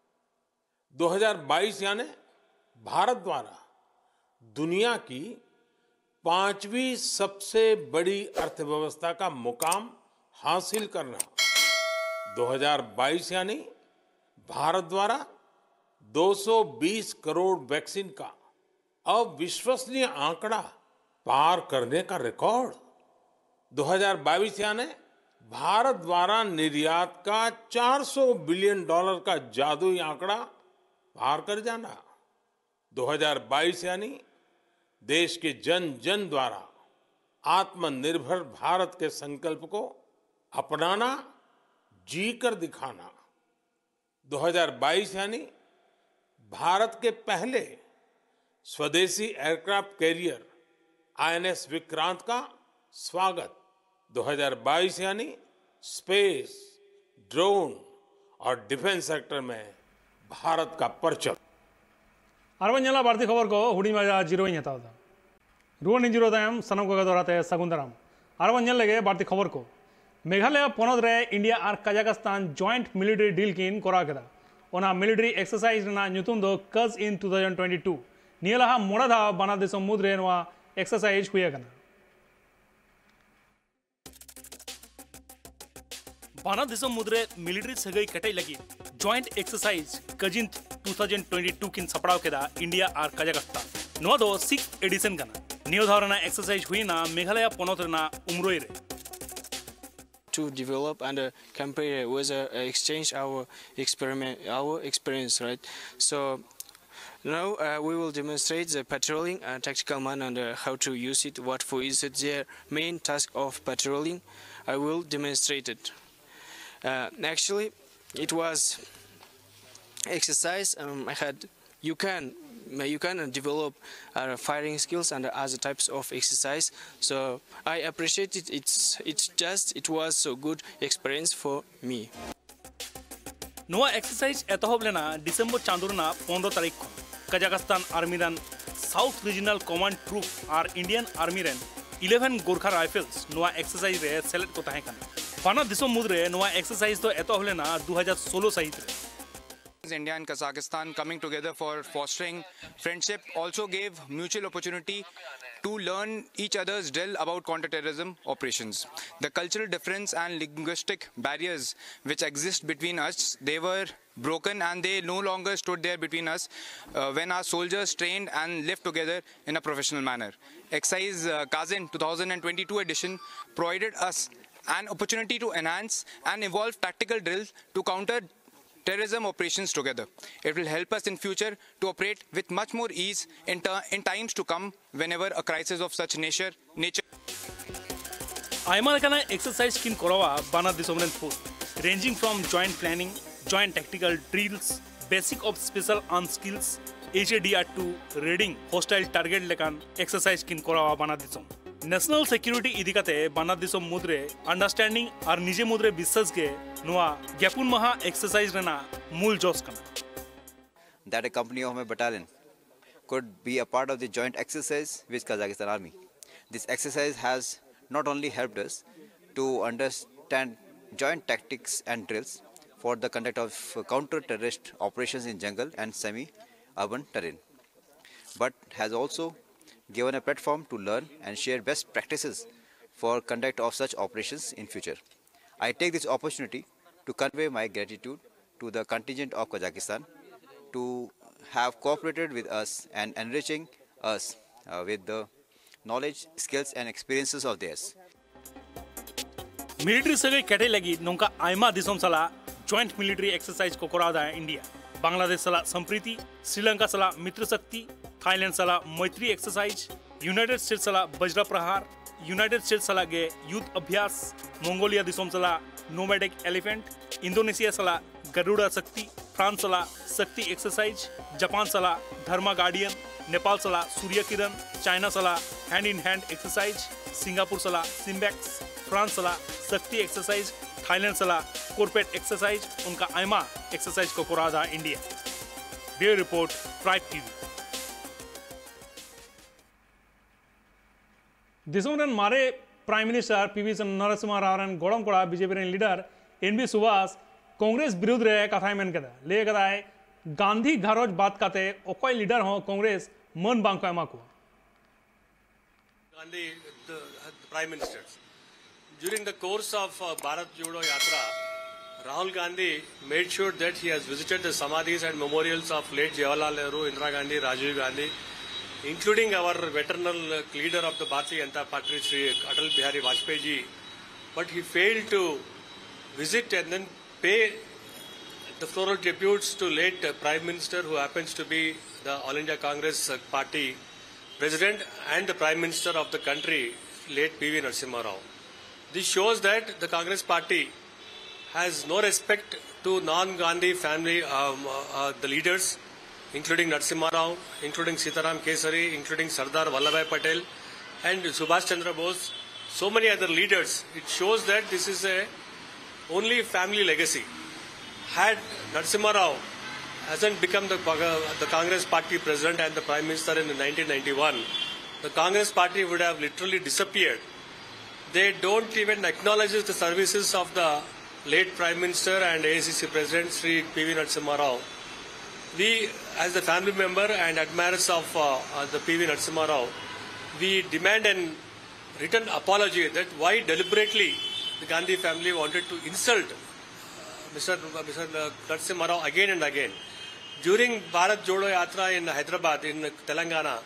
दो हज़ार बाईस यानी भारत द्वारा दुनिया की पांचवी सबसे बड़ी अर्थव्यवस्था का मुकाम हासिल करना। दो हज़ार बाईस यानी भारत द्वारा दो सौ बीस करोड़ वैक्सीन का अविश्वसनीय आंकड़ा पार करने का रिकॉर्ड। दो हज़ार बाईस यानी भारत द्वारा निर्यात का चार सौ बिलियन डॉलर का जादुई आंकड़ा पार कर जाना। दो हज़ार बाईस यानी देश के जन जन द्वारा आत्मनिर्भर भारत के संकल्प को अपनाना, जी कर दिखाना। दो हज़ार बाईस यानी भारत के पहले स्वदेशी एयरक्राफ्ट कैरियर आईएनएस विक्रांत का स्वागत। दो हज़ार बाईस यानी स्पेस, ड्रोन और डिफेंस सेक्टर में भारत का परचम। ᱟᱨᱵᱚᱱ ᱧᱮᱞᱟ ᱵᱟᱹᱲᱛᱤ ᱠᱷᱚᱵᱚᱨ ᱠᱚ ᱦᱩᱰᱤᱧ ᱢᱟᱪᱷᱟ ᱡᱤᱨᱟᱹᱣ ᱤᱧ ᱦᱟᱛᱟᱣ ᱮᱫᱟ᱾ ᱨᱩᱣᱟᱹᱲ ᱤᱧ ᱡᱤᱨᱟᱹᱣ ᱛᱟᱭᱚᱢ ᱥᱟᱱᱟᱢ ᱠᱚᱜᱮ ᱫᱚᱦᱲᱟ ᱛᱮ ᱥᱟᱹᱜᱩᱱ ᱫᱟᱨᱟᱢ᱾ ᱟᱨᱵᱚᱱ ᱧᱮᱞ ᱞᱮᱜᱮ ᱵᱟᱹᱲᱛᱤ ᱠᱷᱚᱵᱚᱨ ᱠᱚ᱾ ᱢᱮᱜᱷᱟᱞᱚᱭ ᱯᱚᱱᱚᱛ ᱨᱮ ᱤᱱᱰᱤᱭᱟ ᱟᱨ ᱠᱟᱡᱟᱠᱥᱛᱟᱱ ᱡᱚᱭᱮᱱᱴ ᱢᱤᱞᱤᱴᱟᱨᱤ ᱰᱤᱞ ᱠᱤᱱ ᱠᱚᱨᱟᱣ ᱠᱮᱫᱟ᱾ ᱚᱱᱟ ᱢᱤᱞᱤᱴᱟᱨᱤ ᱮᱠᱥᱟᱨᱥᱟᱭᱤᱡᱽ ᱨᱮᱱᱟᱜ ᱧᱩᱛᱩᱢ ᱫᱚ ᱠᱟᱡᱽ ᱤᱱ ᱴᱩ ᱛᱷᱟᱣᱡᱮᱱᱰ ᱴᱩᱭᱮᱱᱴᱤ ᱴᱩ᱾ ᱱᱤᱭᱟᱹ ᱞᱟᱦᱟ ᱢᱚᱬᱮ ᱫᱷᱟᱣ ᱵᱟᱱᱟᱨ ᱫᱤᱥᱚᱢ ᱢᱩᱫᱽᱨᱮ ᱱᱚᱣᱟ ᱮᱠᱥᱟᱨᱥᱟᱭᱤᱡᱽ ᱦᱩᱭ ᱟᱠᱟᱱᱟ᱾ ᱵᱟᱱᱟᱨ ᱫᱤᱥᱚᱢ ᱢᱩᱫᱽᱨᱮ ᱢᱤᱞᱤᱴᱟᱨᱤ ᱥᱟᱹᱜᱟᱹᱭ ᱠᱮᱴᱮᱡ ᱞᱟᱹᱜᱤᱫ ᱡᱚᱭᱮᱱᱴ ᱮᱠᱥᱟᱨᱥᱟᱭᱤᱡᱽ ᱠᱟᱡᱤᱱ ᱴᱩ ᱛᱷᱟᱣᱡᱮᱱᱰ ᱴᱩᱭᱮᱱᱴᱤ ᱴᱩ ᱠᱤᱱ ᱥᱟᱯᱲᱟᱣ ᱠᱮᱫᱟ ᱤᱱᱰᱤᱭᱟ ᱟᱨ ᱠᱟᱡᱟᱠᱥᱛᱟᱱ᱾ ᱱᱚᱣᱟ ᱫᱚ ᱥᱤᱠᱥᱛᱷ ᱮᱰᱤᱥᱚᱱ ᱠᱟᱱᱟ᱾ ᱱᱤᱭᱟᱹ ᱫᱷᱟᱣ ᱨᱮᱱᱟᱜ ᱮᱠᱥᱟᱨᱥᱟᱭᱤᱡᱽ ᱦᱩᱭᱱᱟ ᱢᱮᱜᱷᱟᱞᱚᱭ ᱯᱚᱱᱚᱛ ᱨᱮᱱᱟᱜ ᱩᱢᱨᱚᱭ ᱨᱮ᱾ To develop and uh, compare with uh, exchange our experiment our experience, right? So now uh, we will demonstrate the patrolling uh, tactical man and uh, how to use it, what for is it their main task of patrolling. I will demonstrate it. Uh, actually, it was exercise. Um, I had you can you can develop uh, firing skills and other types of exercise. So I appreciate it. It's it's just it was so good experience for me. ᱱᱚᱣᱟ exercise ᱮᱛᱚᱦᱚᱵ ᱞᱮᱱᱟ December ᱪᱟᱸᱫᱳ ᱨᱮᱱᱟᱜ ᱯᱚᱱᱨᱚ ᱛᱟᱹᱨᱤᱠᱷ ᱠᱷᱚᱱ᱾ Kazakhstan ᱟᱨᱢᱤ ᱨᱮᱱ South Regional Command Troop ᱟᱨ Indian Army ᱨᱮᱱ eleven Gorkha Rifles ᱱᱚᱣᱟ ᱮᱠᱥᱟᱨᱥᱟᱭᱤᱡᱽ ᱨᱮ ᱥᱮᱞᱮᱫ ᱠᱚ ᱛᱟᱦᱮᱸ ᱠᱟᱱᱟ᱾ ᱵᱟᱱᱟᱨ ᱫᱤᱥᱚᱢ ᱢᱩᱫᱽᱨᱮ ᱱᱚᱣᱟ ᱮᱠᱥᱟᱨᱥᱟᱭᱤᱡᱽ ᱫᱚ ᱮᱛᱚᱦᱚᱵ ᱞᱮᱱᱟ ᱫᱩ ᱦᱟᱡᱟᱨ ᱥᱳᱞᱳ ᱥᱟᱹᱦᱤᱛ ᱨᱮ᱾ India and Kazakhstan coming together for fostering friendship also gave mutual opportunity to learn each other's drill about counterterrorism operations. The cultural difference and linguistic barriers which exist between us, they were broken and they no longer stood there between us uh, when our soldiers trained and lived together in a professional manner. Exercise uh, Kazin two thousand twenty-two edition provided us an opportunity to enhance and evolve tactical drills to counter terrorism operations together. It will help us in future to operate with much more ease in, ter- in times to come whenever a crisis of such nature nature. ᱟᱭᱢᱟ ᱞᱮᱠᱟᱱᱟᱜ exercise ᱠᱤᱱ ᱠᱚᱨᱟᱣᱟ ᱵᱟᱱᱟᱨ ᱫᱤᱥᱚᱢ ᱨᱮᱱ force, ranging from joint planning, joint tactical drills, basic of special arms skills, H A D R two, raiding hostile target ᱞᱮᱠᱟᱱ exercise ᱠᱤᱱ ᱠᱚᱨᱟᱣᱟ ᱵᱟᱱᱟᱨ ᱫᱤᱥᱚᱢ᱾ ᱱᱮᱥᱱᱟᱞ ᱥᱤᱠᱩᱨᱤᱴᱤ ᱤᱫᱤ ᱠᱟᱛᱮ ᱵᱟᱱᱟᱨ ᱫᱤᱥᱚᱢ ᱢᱩᱫᱽᱨᱮ ᱟᱱᱰᱟᱨᱥᱴᱮᱱᱰᱤᱝ ᱟᱨ ᱱᱤᱡᱮ ᱢᱩᱫᱽᱨᱮ ᱵᱤᱥᱥᱟᱥ ᱜᱮ ᱱᱚᱣᱟ ᱜᱮᱯᱩᱱ ᱢᱟᱦᱟ ᱮᱠᱥᱟᱨᱥᱟᱭᱤᱡᱽ ᱨᱮᱱᱟᱜ ᱢᱩᱞ ᱡᱚᱥ ᱠᱟᱱᱟ᱾ That a company of my battalion could be a part of the joint exercise with Kazakhstan Army. This exercise has not only helped us to understand joint tactics and drills for the conduct of counter-terrorist operations in jungle and semi-urban terrain, but has also given a platform to learn and share best practices for conduct of such operations in future. I take this opportunity to convey my gratitude to the contingent of Kazakhstan to have cooperated with us and enriching us uh, with the knowledge, skills and experiences of theirs. Military ᱥᱟᱹᱜᱟᱹᱭ ᱠᱮᱴᱮᱡ ᱞᱟᱹᱜᱤᱫ ᱱᱚᱝᱠᱟ ᱟᱭᱢᱟ ᱫᱤᱥᱚᱢ ᱥᱟᱞᱟᱜ joint military exercise ᱠᱚ ᱠᱚᱨᱟᱣ ᱮᱫᱟ ᱤᱱᱰᱤᱭᱟ᱾ ᱵᱟᱝᱞᱟᱫᱮᱥ ᱥᱟᱞᱟᱜ ᱥᱚᱢᱯᱨᱤᱛᱤ, ᱥᱨᱤᱞᱚᱝᱠᱟ ᱥᱟᱞᱟᱜ ᱢᱤᱛᱨᱚ ᱥᱚᱠᱛᱤ, ᱛᱷᱟᱭᱞᱮᱱᱰ ᱥᱟᱞᱟᱜ ᱢᱳᱭᱛᱨᱤ ᱮᱠᱥᱟᱨᱥᱟᱭᱤᱡᱽ, ᱤᱭᱩᱱᱟᱭᱴᱮᱰ ᱥᱴᱮᱴ ᱥᱟᱞᱟᱜ ᱵᱚᱡᱽᱨᱟ ᱯᱨᱟᱦᱟᱨ, ᱤᱭᱩᱱᱟᱭᱴᱮᱰ ᱥᱴᱮᱴ ᱥᱟᱞᱟᱜ ᱜᱮ ᱭᱩᱫᱷ ᱚᱵᱷᱭᱟᱥ, ᱢᱚᱝᱜᱳᱞᱤᱭᱟ ᱫᱤᱥᱚᱢ ᱥᱟᱞᱟᱜ ᱱᱳᱢᱮᱰᱤᱠ ᱮᱞᱤᱯᱷᱮᱱᱴ, ᱤᱱᱫᱳᱱᱮᱥᱤᱭᱟ ᱥᱟᱞᱟᱜ ᱜᱟᱨᱩᱰᱟ ᱥᱚᱠᱛᱤ, ᱯᱷᱨᱟᱱᱥ ᱥᱟᱞᱟᱜ ᱥᱚᱠᱛᱤ ᱮᱠᱥᱟᱨᱥᱟᱭᱤᱡᱽ, ᱡᱟᱯᱟᱱ ᱥᱟᱞᱟᱜ ᱫᱷᱟᱨᱢᱟ ᱜᱟᱨᱰᱤᱭᱟᱱ, ᱱᱮᱯᱟᱞ ᱥᱟᱞᱟᱜ ᱥᱩᱨᱭᱟ ᱠᱤᱨᱚᱱ, ᱪᱟᱭᱱᱟ ᱥᱟᱞᱟᱜ ᱦᱮᱱᱰ ᱤᱱ ᱦᱮᱱᱰ ᱮᱠᱥᱟᱨᱥᱟᱭᱤᱡᱽ, ᱥᱤᱝᱜᱟᱯᱩᱨ ᱥᱟᱞᱟᱜ ᱥᱤᱢᱵᱮᱠᱥ, ᱯᱷᱨᱟᱱᱥ ᱥᱟᱞᱟᱜ ᱥᱚᱠᱛᱤ ᱮᱠᱥᱟᱨᱥᱟᱭᱤᱡᱽ, ᱛᱷᱟᱭᱞᱮᱱᱰ ᱥᱟᱞᱟᱜ ᱠᱚᱨᱯᱮᱴ ᱮᱠᱥᱟᱨᱥᱟᱭᱤᱡᱽ, ᱚᱱᱠᱟ ᱟᱭᱢᱟ ᱮᱠᱥᱟᱨᱥᱟᱭᱤᱡᱽ ᱠᱚ ᱠᱚᱨᱟᱣ ᱮᱫᱟ India. Bureau report, tribe TV. ᱫᱤᱥᱚᱢ ᱨᱮᱱ ᱢᱟᱨᱮ prime minister P V Narasimha Rao ᱨᱮᱱ ᱜᱚᱲᱚᱢ ᱠᱚᱲᱟ ᱵᱤ ᱡᱮ ᱯᱤ ᱨᱮᱱ ᱞᱤᱰᱟᱨ ᱮᱱ ᱵᱤ ᱥᱩᱵᱷᱟᱥ ᱠᱚᱝᱜᱨᱮᱥ ᱵᱤᱨᱩᱫᱷ ᱨᱮ ᱠᱟᱛᱷᱟᱭ ᱢᱮᱱ ᱠᱮᱫᱟ᱾ ᱞᱟᱹᱭ ᱠᱟᱫᱟᱭ, ᱜᱟᱱᱫᱷᱤ ᱜᱷᱟᱨᱚᱸᱡᱽ ᱵᱟᱫ ᱠᱟᱛᱮ ᱚᱠᱚᱭ ᱞᱤᱰᱟᱨ ᱦᱚᱸ ᱠᱚᱝᱜᱨᱮᱥ ᱢᱟᱹᱱ ᱵᱟᱝ ᱠᱚ ᱮᱢᱟ ᱠᱚᱣᱟ᱾ Gandhi, the, the Prime Minister. During the course of uh, Bharat Jodo Yatra, Rahul Gandhi made sure that he has visited the samadhis and memorials of late Jawaharlal Nehru, Indira Gandhi, Rajiv Gandhi, including our veteran uh, leader of the Bharatiya Janata Party, Shri Atal Bihari Vajpayee ji. But he failed to visit and then pay the floral tributes to late uh, Prime Minister, who happens to be the All India Congress uh, Party President and the Prime Minister of the country, late P V Narasimha Rao. This shows that the Congress Party has no respect to non-Gandhi family, um, uh, uh, the leaders, including Narasimha Rao, including Sitaram Kesari, including Sardar Vallabhbhai Patel, and Subhash Chandra Bose, so many other leaders. It shows that this is a only family legacy. Had Narasimha Rao hasn't become the, the Congress Party president and the Prime Minister in nineteen ninety-one, the Congress Party would have literally disappeared. They don't even acknowledge the services of the late Prime Minister and A I C C President Shri P V Narasimha Rao. We, as the family member and admirers of uh, uh, the P V Narasimha Rao, we demand an written apology that why deliberately the Gandhi family wanted to insult uh, Mister Mister Narasimha Rao again and again. During Bharat Jodo Yatra in Hyderabad, in Telangana,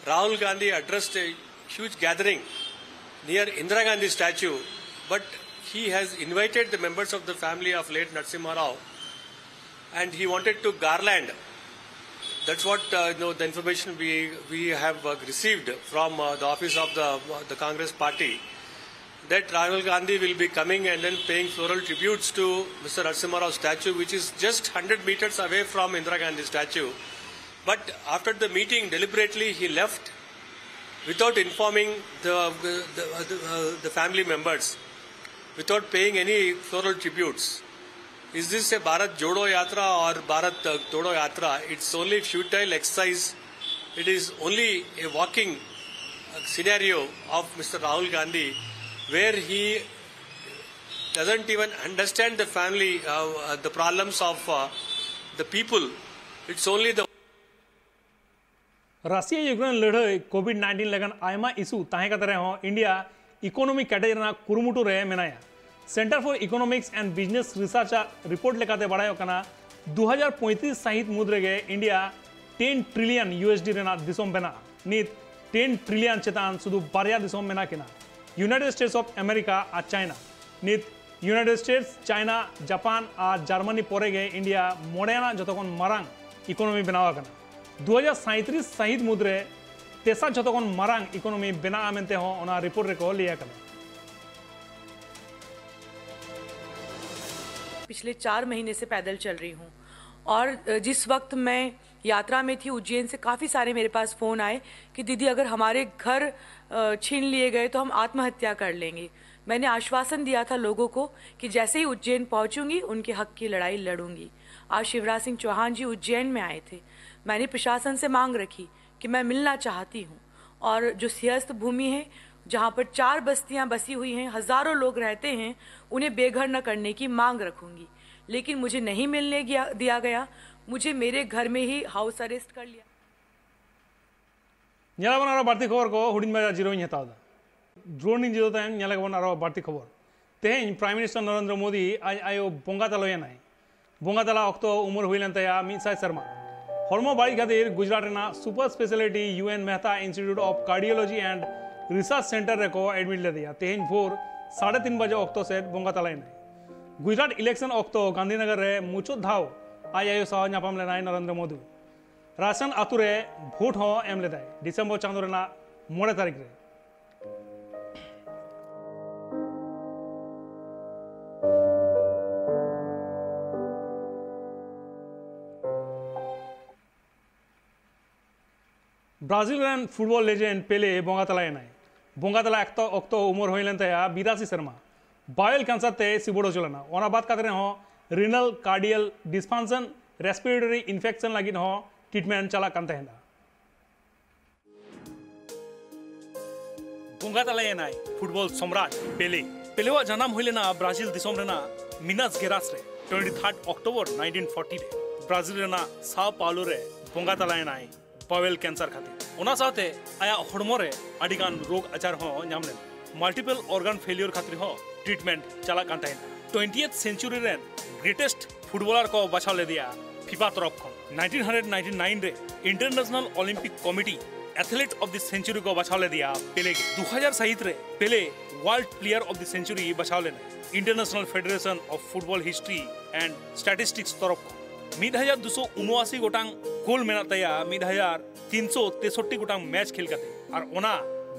Rahul Gandhi addressed a huge gathering near Indira Gandhi statue, but he has invited the members of the family of late Narasimha Rao, and he wanted to garland. That's what uh, you know, the information we, we have uh, received from uh, the office of the, uh, the Congress party, that Rahul Gandhi will be coming and then paying floral tributes to Mister Narasimha Rao statue, which is just one hundred meters away from Indira Gandhi statue. But after the meeting, deliberately he left without informing the, the, the, uh, the family members. without paying any floral tributes. Is this a Bharat Jodo Yatra or Bharat uh, Todo Yatra? It's only futile exercise. It is only a walking uh, scenario of Mister Rahul Gandhi, where he doesn't even understand the family, uh, uh, the problems of uh, the people. It's only the Russia Ukraine ᱞᱟᱹᱲᱦᱟᱹᱭ, covid nineteen ᱞᱮᱠᱟᱱ ᱟᱭᱢᱟ ᱤᱥᱩ ᱛᱟᱦᱮᱸ ᱠᱟᱛᱮ ᱨᱮᱦᱚᱸ India ᱤᱠᱳᱱᱚᱢᱤ ᱠᱮᱴᱮᱡ ᱨᱮᱱᱟᱜ ᱠᱩᱨᱩᱢᱩᱴᱩ ᱨᱮ ᱢᱮᱱᱟᱭᱟ᱾ Center for Economics and Business Research ᱟᱜ ᱨᱤᱯᱳᱨᱴ ᱞᱮᱠᱟᱛᱮ ᱵᱟᱲᱟᱭᱚᱜ ᱠᱟᱱᱟ, ᱫᱩ ᱦᱟᱡᱟᱨ ᱯᱚᱸᱭᱛᱨᱤᱥ ᱥᱟᱹᱦᱤᱛ ᱢᱩᱫᱽ ᱨᱮᱜᱮ ᱤᱱᱰᱤᱭᱟ ᱴᱮᱱ ᱴᱨᱤᱞᱤᱭᱚᱱ ᱤᱭᱩ ᱮᱥ ᱰᱤ ᱨᱮᱱᱟᱜ ᱫᱤᱥᱚᱢ ᱵᱮᱱᱟᱜᱼᱟ᱾ ᱱᱤᱛ ᱴᱮᱱ ᱴᱨᱤᱞᱤᱭᱚᱱ ᱪᱮᱛᱟᱱ ᱥᱩᱫᱷᱩ ᱵᱟᱨᱭᱟ ᱫᱤᱥᱚᱢ ᱢᱮᱱᱟᱜ ᱠᱤᱱᱟ, United States of America R China. ᱱᱤᱛ ᱤᱭᱩᱱᱟᱭᱴᱮᱰ ᱥᱴᱮᱴᱥ, ᱪᱟᱭᱱᱟ, ᱡᱟᱯᱟᱱ ᱟᱨ ᱡᱟᱨᱢᱟᱱᱤ ᱯᱚᱨᱮ ᱜᱮ ᱤᱱᱰᱤᱭᱟ ᱢᱚᱬᱮ ᱟᱱᱟᱜ ᱡᱚᱛᱚ ᱠᱷᱚᱱ ᱢᱟᱨᱟᱝ ᱤᱠᱳᱱᱚᱢᱤ ᱵᱮᱱᱟᱣ ᱟᱠᱟᱱᱟ᱾ ᱫᱩ ᱦᱟᱡᱟᱨ ᱥᱟᱸᱭᱛᱨᱤᱥ ᱥᱟᱹᱦᱤᱛ ᱢᱩᱫᱽᱨᱮ ᱛᱮᱥᱟᱨ ᱡᱚᱛᱚ ᱠᱷᱚᱱ ᱢᱟᱨᱟᱝ ᱤᱠᱳᱱᱚᱢᱤ ᱵᱮᱱᱟᱜᱼᱟ ᱢᱮᱱᱛᱮ ᱦᱚᱸ ᱚᱱᱟ ᱨᱤᱯᱳᱨᱴ ᱨᱮᱠᱚ ᱞᱟᱹᱭ ᱟᱠᱟᱫᱟ᱾ पिछले चार महीने से पैदल चल रही हूँ और जिस वक्त मैं यात्रा में थी उज्जैन से, काफ़ी सारे मेरे पास फ़ोन आए कि दीदी, अगर हमारे घर छीन लिए गए तो हम आत्महत्या कर लेंगे। मैंने आश्वासन दिया था लोगों को कि जैसे ही उज्जैन पहुंचूंगी उनके हक की लड़ाई लड़ूंगी। आज शिवराज सिंह चौहान जी उज्जैन में आए थे। मैंने प्रशासन से मांग रखी कि मैं मिलना चाहती हूँ और जो सिंहस्थ भूमि है, जहाँ पर चार बस्तियाँ बसी हुई हैं, हजारों लोग रहते हैं, उन्हें बेघर न करने की मांग रखूंगी। लेकिन मुझे नहीं मिलने दिया गया। मुझे मेरे घर में ही हाउस अरेस्ट कर लिया। ᱧᱮᱞᱟᱵᱚᱱ ᱟᱨᱚ ᱵᱟᱹᱲᱛᱤ ᱠᱷᱚᱵᱚᱨ ᱠᱚ ᱦᱩᱰᱤᱧ ᱢᱟᱪᱷᱟ ᱡᱤᱨᱟᱹᱣ ᱤᱧ ᱦᱟᱛᱟᱣ ᱮᱫᱟ᱾ ᱰᱨᱳᱱ ᱤᱧ ᱡᱤᱨᱟᱹᱣ ᱛᱟᱭᱚᱢ ᱧᱮᱞᱟᱵᱚᱱ ᱟᱨᱚ ᱵᱟᱹᱲᱛᱤ ᱠᱷᱚᱵᱚᱨ᱾ ᱛᱮᱦᱮᱧ ᱯᱨᱟᱭᱤᱢ ᱢᱤᱱᱤᱥᱴᱟᱨ ᱱᱚᱨᱮᱱᱫᱨᱚ ᱢᱳᱫᱤ ᱟᱡ ᱟᱭᱳ ᱵᱚᱸᱜᱟ ᱛᱟᱞᱟᱭᱮᱱᱟᱭ᱾ ᱵᱚᱸᱜᱟ ᱛᱟᱞᱟ ᱚᱠᱛᱚ ᱩᱢᱮᱨ ᱦᱩᱭ ᱞᱮᱱ ᱛᱟᱭᱟ ᱢᱤᱫ ᱥᱟᱭ ᱥᱮᱨᱢᱟ᱾ ᱦᱚᱲᱢᱚ ᱵᱟᱹᱲᱤᱡ ᱠᱷᱟᱹᱛᱤᱨ ᱜᱩᱡᱽᱨᱟᱴ ᱨᱮᱱᱟᱜ ᱥᱩᱯᱟᱨ ᱥᱯᱮᱥᱟᱞᱤᱴᱤ ᱭᱩ ᱮᱱ Mehta institute of cardiology and research centre ᱨᱮᱠᱚ ᱮᱰᱢᱤᱴ ᱞᱮᱫᱮᱭᱟ᱾ ᱛᱮᱦᱮᱧ ᱵᱷᱳᱨ ᱥᱟᱲᱮ ᱛᱤᱱ ᱵᱟᱡᱮ ᱚᱠᱛᱚ ᱥᱮᱫ ᱵᱚᱸᱜᱟ ᱛᱟᱞᱟᱭᱮᱱᱟᱭ᱾ ᱜᱩᱡᱽᱨᱟᱴ ᱤᱞᱮᱠᱥᱚᱱ ᱚᱠᱛᱚ ᱜᱟᱱᱫᱷᱤᱱᱚᱜᱚᱨ ᱨᱮ ᱢᱩᱪᱟᱹᱫ ᱫᱷᱟᱣ ᱟᱡ ᱟᱭᱳ ᱥᱟᱶ ᱧᱟᱯᱟᱢ ᱞᱮᱱᱟᱭ ᱱᱚᱨᱮᱱᱫᱨᱚ ᱢᱳᱫᱤ᱾ ᱨᱟᱭᱥᱟᱱ ᱟᱛᱳ ᱨᱮ ᱵᱷᱳᱴ ᱦᱚᱸ ᱮᱢ ᱞᱮᱫᱟᱭ᱾ ᱰᱤᱥᱮᱢᱵᱚᱨ ᱪᱟᱸᱫᱳ ᱨᱮᱱᱟᱜ ᱢᱚᱬᱮ ᱛᱟᱹᱨᱤᱠᱷ ᱨᱮ᱾ ᱵᱨᱟᱡᱤᱞ ᱨᱮᱱ ᱯᱷᱩᱴᱵᱚᱞ ᱞᱮᱡᱮᱱᱰ ᱯᱮᱞᱮ ᱵᱚᱸᱜᱟ ᱛᱟᱞᱟᱭᱮᱱᱟᱭ᱾ ᱵᱚᱸᱜᱟ ᱛᱟᱞᱟ ᱚᱠᱛᱚ, ᱚᱠᱛᱚ ᱩᱢᱮᱨ ᱦᱩᱭ ᱞᱮᱱ ᱛᱟᱭᱟ ᱵᱤᱨᱟᱥᱤ ᱥᱮᱨᱢᱟ᱾ ᱵᱟᱣᱮᱞ ᱠᱮᱱᱥᱟᱨ ᱛᱮ ᱥᱤᱵᱚᱲ ᱦᱚᱪᱚ ᱞᱮᱱᱟ᱾ ᱚᱱᱟ ᱵᱟᱫ ᱠᱟᱛᱮ ᱨᱮᱦᱚᱸ ᱨᱤᱱᱟᱞ ᱠᱟᱨᱰᱤᱭᱟᱞ ᱰᱤᱥᱯᱷᱟᱱᱠᱥᱚᱱ, ᱨᱮᱥᱯᱤᱨᱮᱴᱚᱨᱤ ᱤᱱᱯᱷᱮᱠᱥᱚᱱ ᱞᱟᱹᱜᱤᱫ ᱦᱚᱸ ᱴᱨᱤᱴᱢᱮᱱᱴ ᱪᱟᱞᱟᱜ ᱠᱟᱱ ᱛᱟᱦᱮᱸᱱᱟ᱾ ᱵᱚᱸᱜᱟ ᱛᱟᱞᱟᱭᱮᱱᱟᱭ ᱯᱷᱩᱴᱵᱚᱞ ᱥᱚᱢᱨᱟᱴ ᱯᱮᱞᱮ᱾ ᱯᱮᱞᱮᱣᱟᱜ ᱡᱟᱱᱟᱢ ᱦᱩᱭ ᱞᱮᱱᱟ ᱵᱨᱟᱡᱤᱞ ᱫᱤᱥᱚᱢ ᱨᱮᱱᱟᱜ ᱢᱤᱱᱟᱥ ᱜᱮᱨᱟᱥ ᱨᱮ twenty third October nineteen forty ᱨᱮ᱾ ᱵᱨᱟᱡᱤᱞ ᱨᱮᱱᱟᱜ ᱥᱟᱣ ᱯᱟᱣᱞᱳ ᱨᱮ ᱵᱚᱸᱜᱟ ᱛᱟᱞᱟᱭᱮᱱᱟᱭ ᱵᱟᱣᱮᱞ ᱠᱮᱱᱥᱟᱨ ᱠᱷᱟᱹᱛᱤᱨ᱾ ᱚᱱᱟ ᱥᱟᱶᱛᱮ ᱟᱭᱟᱜ ᱦᱚᱲᱢᱚ ᱨᱮ ᱟᱹᱰᱤ ᱜᱟᱱ ᱨᱳᱜᱽ ᱟᱡᱟᱨ ᱦᱚᱸ ᱧᱟᱢ ᱞᱮᱱᱟ᱾ ᱢᱟᱞᱴᱤᱯᱮᱞ ᱚᱨᱜᱟᱱ ᱯᱷᱮᱞᱤᱭᱚᱨ ᱠᱷᱟᱹᱛᱤᱨ ᱦᱚᱸ ᱴᱨᱤᱴᱢᱮᱱᱴ ᱪᱟᱞᱟᱜ ᱠᱟᱱ ᱛᱟᱦᱮᱸᱱᱟ᱾ ᱴᱩᱭᱮᱱᱴᱤ ᱮᱭᱤᱛ ᱥᱮᱱᱪᱩᱨᱤ ᱨᱮᱱ ᱜᱨᱮᱴᱮᱥᱴ ᱯᱷᱩᱴᱵᱚᱞᱟᱨ ᱠᱚ ᱵᱟᱪᱷᱟᱣ ᱞᱮᱫᱮᱭᱟ ᱯᱷᱤᱯᱟ ᱛᱚᱨᱚᱯ ᱠᱷᱚᱱ᱾ ᱱᱟᱭᱤᱱᱴᱤᱱ ᱦᱟᱱᱰᱨᱮᱰ ᱱᱟᱭᱤᱱᱴᱤ ᱱᱟᱭᱤᱱ ᱨᱮ International Olympic Committee athlete of the century ᱠᱚ ᱵᱟᱪᱷᱟᱣ ᱞᱮᱫᱮᱭᱟ ᱯᱮᱞᱮ ᱜᱮ᱾ ᱫᱩ ᱦᱟᱡᱟᱨ ᱥᱟᱹᱦᱤᱛ ᱨᱮ ᱯᱮᱞᱮ world player of the century ᱵᱟᱪᱷᱟᱣ ᱞᱮᱱᱟ International Federation of Football History and Statistics ᱛᱚᱨᱚᱯ ᱠᱷᱚᱱ᱾ ᱢᱤᱫ ᱦᱟᱡᱟᱨ ᱫᱩᱥᱚ ᱩᱱᱚᱟᱥᱤ ᱜᱚᱴᱟᱝ ᱜᱳᱞ ᱢᱮᱱᱟᱜ ᱛᱟᱭᱟ ᱢᱤᱫ ᱦᱟᱡᱟᱨ ᱛᱤᱱᱥᱚ ᱛᱮᱥᱚᱴᱴᱤ ᱜᱚᱴᱟᱝ ᱢᱮᱪ ᱠᱷᱮᱞ ᱠᱟᱛᱮ, ᱟᱨ ᱚᱱᱟ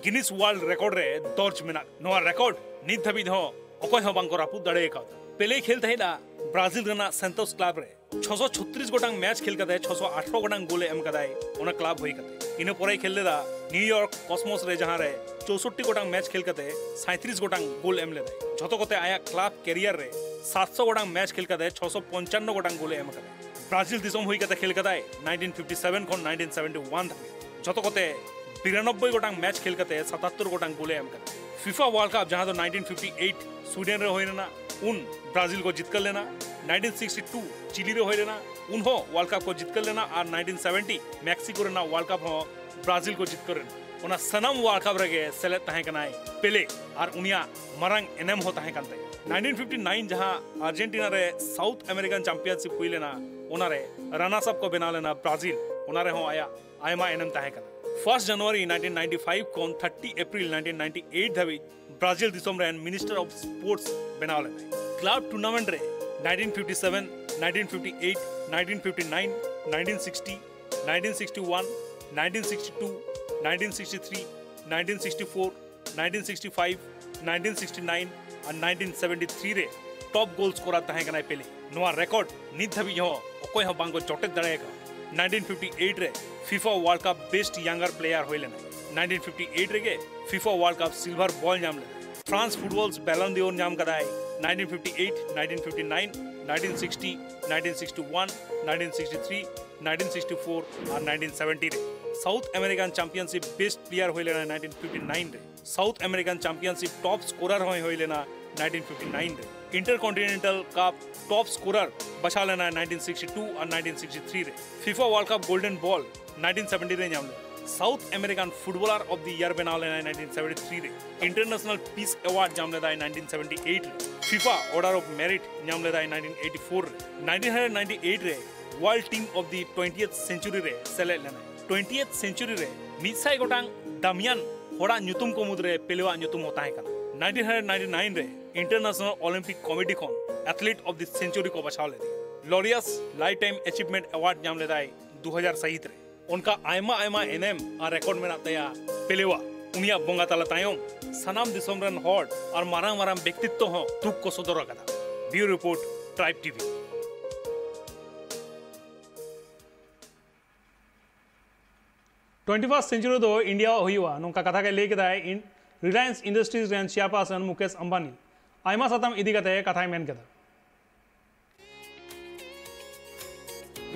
ᱜᱤᱱᱤᱥ ᱣᱟᱨᱞᱰ ᱨᱮᱠᱚᱨᱰ ᱨᱮ ᱫᱚᱨᱡᱽ ᱢᱮᱱᱟᱜ᱾ ᱱᱚᱣᱟ ᱨᱮᱠᱚᱨᱰ ᱱᱤᱛ ᱫᱷᱟᱹᱵᱤᱡ ᱦᱚᱸ ᱚᱠᱚᱭ ᱦᱚᱸ ᱵᱟᱝᱠᱚ ᱨᱟᱹᱯᱩᱫ ᱫᱟᱲᱮ ᱟᱠᱟᱣᱫᱟ᱾ ᱯᱮᱞᱮᱭ ᱠᱷᱮᱞ ᱛᱟᱦᱮᱸᱫᱼᱟ ᱵᱨᱟᱡᱤᱞ ᱨᱮᱱᱟᱜ ᱥᱮᱱᱛᱳᱥ ᱠᱞᱟᱵᱽ ᱨᱮ᱾ ᱪᱷᱚᱥᱚ ᱪᱷᱚᱛᱨᱤᱥ ᱜᱚᱴᱟᱝ ᱢᱮᱪ ᱠᱷᱮᱞ ᱠᱟᱛᱮ ᱪᱷᱚᱥᱚ ᱟᱴᱷᱨᱚ ᱜᱚᱴᱟᱝ ᱜᱳᱞᱮ ᱮᱢ ᱠᱟᱫᱟᱭ ᱚᱱᱟ ᱠᱞᱟᱵᱽ ᱦᱩᱭ ᱠᱟᱛᱮ᱾ ᱤᱱᱟᱹ ᱯᱚᱨᱮᱭ ᱠᱷᱮᱞ ᱞᱮᱫᱟ ᱱᱤᱭᱩᱭᱚᱨᱠ ᱠᱚᱥᱢᱚᱥ ᱨᱮ, ᱡᱟᱦᱟᱸ ᱨᱮ ᱪᱳᱥᱚᱴᱴᱤ ᱜᱚᱴᱟᱝ ᱢᱮᱪ ᱠᱷᱮᱞ ᱠᱟᱛᱮ ᱥᱟᱸᱭᱛᱨᱤᱥ ᱜᱚᱴᱟᱝ ᱜᱳᱞ ᱮᱢ ᱞᱮᱫᱟᱭ᱾ ᱡᱷᱚᱛᱚ ᱠᱚᱛᱮ ᱟᱭᱟᱜ ᱠᱞᱟᱵᱽ ᱠᱮᱨᱤᱭᱟᱨ ᱨᱮ ᱥᱟᱛᱥᱚ ᱜᱚᱴᱟᱝ ᱢᱮᱪ ᱠᱷᱮᱞ ᱠᱟᱛᱮ ᱪᱷᱚᱥᱚ ᱯᱚᱧᱪᱟᱱᱱᱚ ᱜᱚᱴᱟᱝ ᱜᱳᱞᱮ ᱮᱢ ᱠᱟᱫᱟᱭ᱾ ᱵᱨᱟᱡᱤᱞ ᱫᱤᱥᱚᱢ ᱦᱩᱭ ᱠᱟᱛᱮ ᱠᱷᱮᱞ ᱠᱟᱫᱟᱭ ᱱᱟᱭᱤᱱᱴᱤᱱ ᱯᱷᱤᱯᱴᱤ ᱥᱮᱵᱷᱮᱱ ᱠᱷᱚᱱ ᱱᱟᱭᱤᱱᱴᱤᱱ ᱥᱮᱵᱷᱮᱱᱴᱤ ᱣᱟᱱ ᱫᱷᱟᱹᱵᱤᱡ᱾ ᱡᱷᱚᱛᱚ ᱠᱚᱛᱮ ᱵᱤᱨᱟᱱᱚᱵᱵᱳᱭ ᱜᱚᱴᱟᱝ ᱢᱮᱪ ᱠᱷᱮᱞ ᱠᱟᱛᱮ ᱥᱟᱛᱟᱛᱛᱳᱨ ᱜᱚᱴᱟᱝ ᱜᱳᱞᱮ ᱮᱢ ᱠᱟᱫᱟ᱾ ᱯᱷᱤᱯᱟ ᱣᱟᱨᱞᱰ ᱠᱟᱯ, ᱡᱟᱦᱟᱸ ᱫᱚ ᱱᱟᱭᱤᱱᱴᱤᱱ ᱯᱷᱤᱯᱴᱤ ᱮᱭᱤᱴ ᱥᱩᱭᱰᱮᱱ ᱨᱮ ᱦᱩᱭ ᱞᱮᱱᱟ, ᱩᱱ ᱵᱨᱟᱡᱤᱞ ᱠᱚ ᱡᱤᱛᱠᱟᱹᱨ ᱞᱮᱱᱟ᱾ ᱱᱟᱭᱤᱱᱴᱤᱱ ᱥᱤᱠᱥᱴᱤ ᱴᱩ ᱪᱤᱞᱤ ᱨᱮ ᱦᱩᱭ ᱞᱮᱱᱟ, ᱩᱱ ᱦᱚᱸ ᱣᱟᱨᱞᱰ ᱠᱟᱯ ᱠᱚ ᱡᱤᱛᱠᱟᱹᱨ ᱞᱮᱱᱟ᱾ ᱟᱨ ᱱᱟᱭᱤᱱᱴᱤᱱ ᱥᱮᱵᱷᱮᱱᱴᱤ ᱢᱮᱠᱥᱤᱠᱳ ᱨᱮᱱᱟᱜ ᱣᱟᱨᱞᱰ ᱠᱟᱯ ᱦᱚᱸ ᱵᱨᱟᱡᱤᱞ ᱠᱚ ᱡᱤᱛᱠᱟᱹᱨ ᱞᱮᱱᱟ᱾ ᱚᱱᱟ ᱥᱟᱱᱟᱢ ᱣᱟᱨᱞᱰ ᱠᱟᱯ ᱨᱮᱜᱮ ᱥᱮᱞᱮᱫ ᱛᱟᱦᱮᱸ ᱠᱟᱱᱟᱭ ᱯᱮᱞᱮ, ᱟᱨ ᱩᱱᱤᱭᱟᱜ ᱢᱟᱨᱟᱝ ᱮᱱᱮᱢ ᱦᱚᱸ ᱛᱟᱦᱮᱸ ᱠᱟᱱ ᱛᱟᱭᱟ᱾ ᱱᱟᱭᱤᱱᱴᱤᱱ ᱯᱷᱤᱯᱴᱤ ᱱᱟᱭᱤᱱ ᱡᱟᱦᱟᱸ ᱟᱨᱡᱮᱱᱴᱤᱱᱟ ᱨᱮ ᱥᱟᱣᱩᱛᱷ ᱟᱢᱮᱨᱤᱠᱟᱱ ᱪᱟᱢᱯᱤᱭᱟᱱᱥᱤᱯ ᱦᱩᱭ ᱞᱮᱱᱟ, ᱚᱱᱟᱨᱮ ᱨᱟᱱᱟᱨᱥ ᱟᱯ ᱠᱚ ᱵᱮᱱᱟᱣ ᱞᱮᱱᱟ ᱵᱨᱟᱡᱤᱞ, ᱚᱱᱟ ᱨᱮᱦᱚᱸ ᱟᱭᱟᱜ ᱟᱭᱢᱟ ᱮᱱᱮᱢ ᱛᱟᱦᱮᱸ ᱠᱟᱱᱟ᱾ First January nineteen ninety five ᱠᱷᱚᱱ thirty April nineteen ninety eight ᱫᱷᱟᱹᱵᱤᱡ ᱵᱨᱟᱡᱤᱞ ᱫᱤᱥᱚᱢ ᱨᱮᱱ ᱢᱤᱱᱤᱥᱴᱟᱨ ᱚᱯᱷ ᱥᱯᱳᱨᱴᱥ ᱵᱮᱱᱟᱣ ᱞᱮᱱᱟᱭ᱾ ᱠᱞᱟᱵᱽ ᱴᱩᱨᱱᱟᱢᱮᱱᱴ ᱨᱮ nineteen fifty seven, nineteen fifty eight, nineteen fifty nine, nineteen sixty, nineteen sixty one, nineteen sixty two, nineteen sixty three, nineteen sixty four, nineteen sixty five, nineteen sixty nine ᱟᱨ nineteen seventy three ᱨᱮ top ᱜᱳᱞ ᱥᱠᱳᱨᱟᱨ ᱛᱟᱦᱮᱸ ᱠᱟᱱᱟᱭ play. ᱱᱚᱣᱟ record ᱱᱤᱛ ᱫᱷᱟᱹᱵᱤᱡ ᱦᱚᱸ ᱚᱠᱚᱭ ᱦᱚᱸ ᱵᱟᱝ ᱠᱚ ᱡᱚᱴᱮᱫ ᱫᱟᱲᱮ ᱟᱠᱟᱫᱟ᱾ ᱱᱟᱭᱤᱱᱴᱤᱱ ᱯᱷᱤᱯᱴᱤ ᱮᱭᱤᱴ ᱨᱮ ᱯᱷᱤᱯᱟ ᱣᱟᱨᱞᱰ ᱠᱟᱯ ᱵᱮᱥᱴ ᱭᱟᱝᱜᱟᱨ ᱯᱞᱮᱭᱟᱨ ᱦᱩᱭ ᱞᱮᱱᱟᱭ᱾ ᱱᱟᱭᱤᱱᱴᱤᱱ ᱯᱷᱤᱯᱴᱤ ᱮᱭᱤᱴ ᱨᱮᱜᱮ ᱯᱷᱤᱯᱟ ᱣᱟᱨᱞᱰ ᱠᱟᱯ ᱥᱤᱞᱵᱷᱟᱨ ᱵᱚᱞ ᱧᱟᱢ ᱞᱮᱫᱟᱭ᱾ France football's Ballon d'Or ᱧᱟᱢ ᱠᱟᱫᱟᱭ nineteen fifty eight, nineteen fifty nine, nineteen sixty, nineteen sixty one, nineteen sixty three, nineteen sixty four ᱟᱨ nineteen seventy ᱨᱮ᱾ South American Championship best player ᱦᱩᱭ ᱞᱮᱱᱟ nineteen fifty nine ᱨᱮ᱾ South American Championship top scorer ᱦᱚᱸᱭ ᱦᱩᱭ ᱞᱮᱱᱟ nineteen fifty nine ᱨᱮ᱾ Intercontinental Cup top scorer ᱵᱟᱪᱷᱟᱣ ᱞᱮᱱᱟ nineteen sixty two ᱟᱨ nineteen sixty three ᱨᱮ᱾ FIFA World Cup Golden Ball nineteen seventy ᱨᱮ ᱧᱟᱢ ᱞᱮᱱᱟ᱾ South American Footballer of the Year ᱵᱮᱱᱟᱣ ᱞᱮᱱᱟᱭ nineteen seventy three ᱨᱮ᱾ International Peace Award ᱧᱟᱢ ᱞᱮᱫᱟᱭ nineteen seventy eight ᱨᱮ᱾ FIFA Order of Merit ᱧᱟᱢ ᱞᱮᱫᱟᱭ nineteen eighty four ᱨᱮ᱾ nineteen ninety eight ᱨᱮ World Team of the twentieth Century ᱨᱮ ᱥᱮᱞᱮᱫ ᱞᱮᱱᱟᱭ᱾ twentieth century ᱨᱮ ᱢᱤᱫ ᱥᱟᱭ ᱜᱚᱴᱟᱝ ᱫᱟᱢᱤᱭᱟᱱ ᱦᱚᱲᱟᱜ ᱧᱩᱛᱩᱢ ᱠᱚ ᱢᱩᱫᱽᱨᱮ ᱯᱮᱞᱮᱣᱟᱜ ᱧᱩᱛᱩᱢ ᱦᱚᱸ ᱛᱟᱦᱮᱸ ᱠᱟᱱᱟ᱾ nineteen ninety nine ᱨᱮ International Olympic Committee ᱠᱷᱚᱱ Athlete of the Century ᱠᱚ ᱵᱟᱪᱷᱟᱣ ᱞᱮᱫᱮᱭᱟ᱾ Laureus Lifetime Achievement Award ᱧᱟᱢ ᱞᱮᱫᱟᱭ ᱫᱩ ᱦᱟᱡᱟᱨ ᱥᱟᱹᱦᱤᱛ ᱨᱮ᱾ ᱚᱱᱠᱟ ᱟᱭᱢᱟ ᱟᱭᱢᱟ ᱮᱱᱮᱢ ᱟᱨ ᱨᱮᱠᱚᱨᱰ ᱢᱮᱱᱟᱜ ᱛᱟᱭᱟ ᱯᱮᱞᱮᱣᱟᱜ᱾ ᱩᱱᱤᱭᱟᱜ ᱵᱚᱸᱜᱟ ᱛᱟᱞᱟ ᱛᱟᱭᱚᱢ ᱥᱟᱱᱟᱢ ᱫᱤᱥᱚᱢ ᱨᱮᱱ ᱦᱚᱲ ᱟᱨ ᱢᱟᱨᱟᱝ ᱢᱟᱨᱟᱝ ᱵᱮᱠᱛᱤᱛᱛᱚ ᱦᱚᱸ ᱫᱩᱠ ᱠᱚ ᱥᱚᱫᱚᱨ ᱟᱠᱟᱫᱟ᱾ Bureau Report, Tribe T V. Twenty first century ᱫᱚ ᱤᱱᱰᱤᱭᱟ ᱦᱩᱭᱩᱜᱼᱟ, ᱱᱚᱝᱠᱟ ᱠᱟᱛᱷᱟ ᱜᱮ ᱞᱟᱹᱭ ᱠᱮᱫᱟᱭ ᱤᱱ-, Reliance Industries ᱨᱮᱱ chairperson ᱢᱩᱠᱮᱥ ᱟᱢᱵᱟᱱᱤ᱾ ᱟᱭᱢᱟ ᱥᱟᱛᱟᱢ ᱤᱫᱤ ᱠᱟᱛᱮ ᱠᱟᱛᱷᱟᱭ ᱢᱮᱱ ᱠᱮᱫᱟ᱾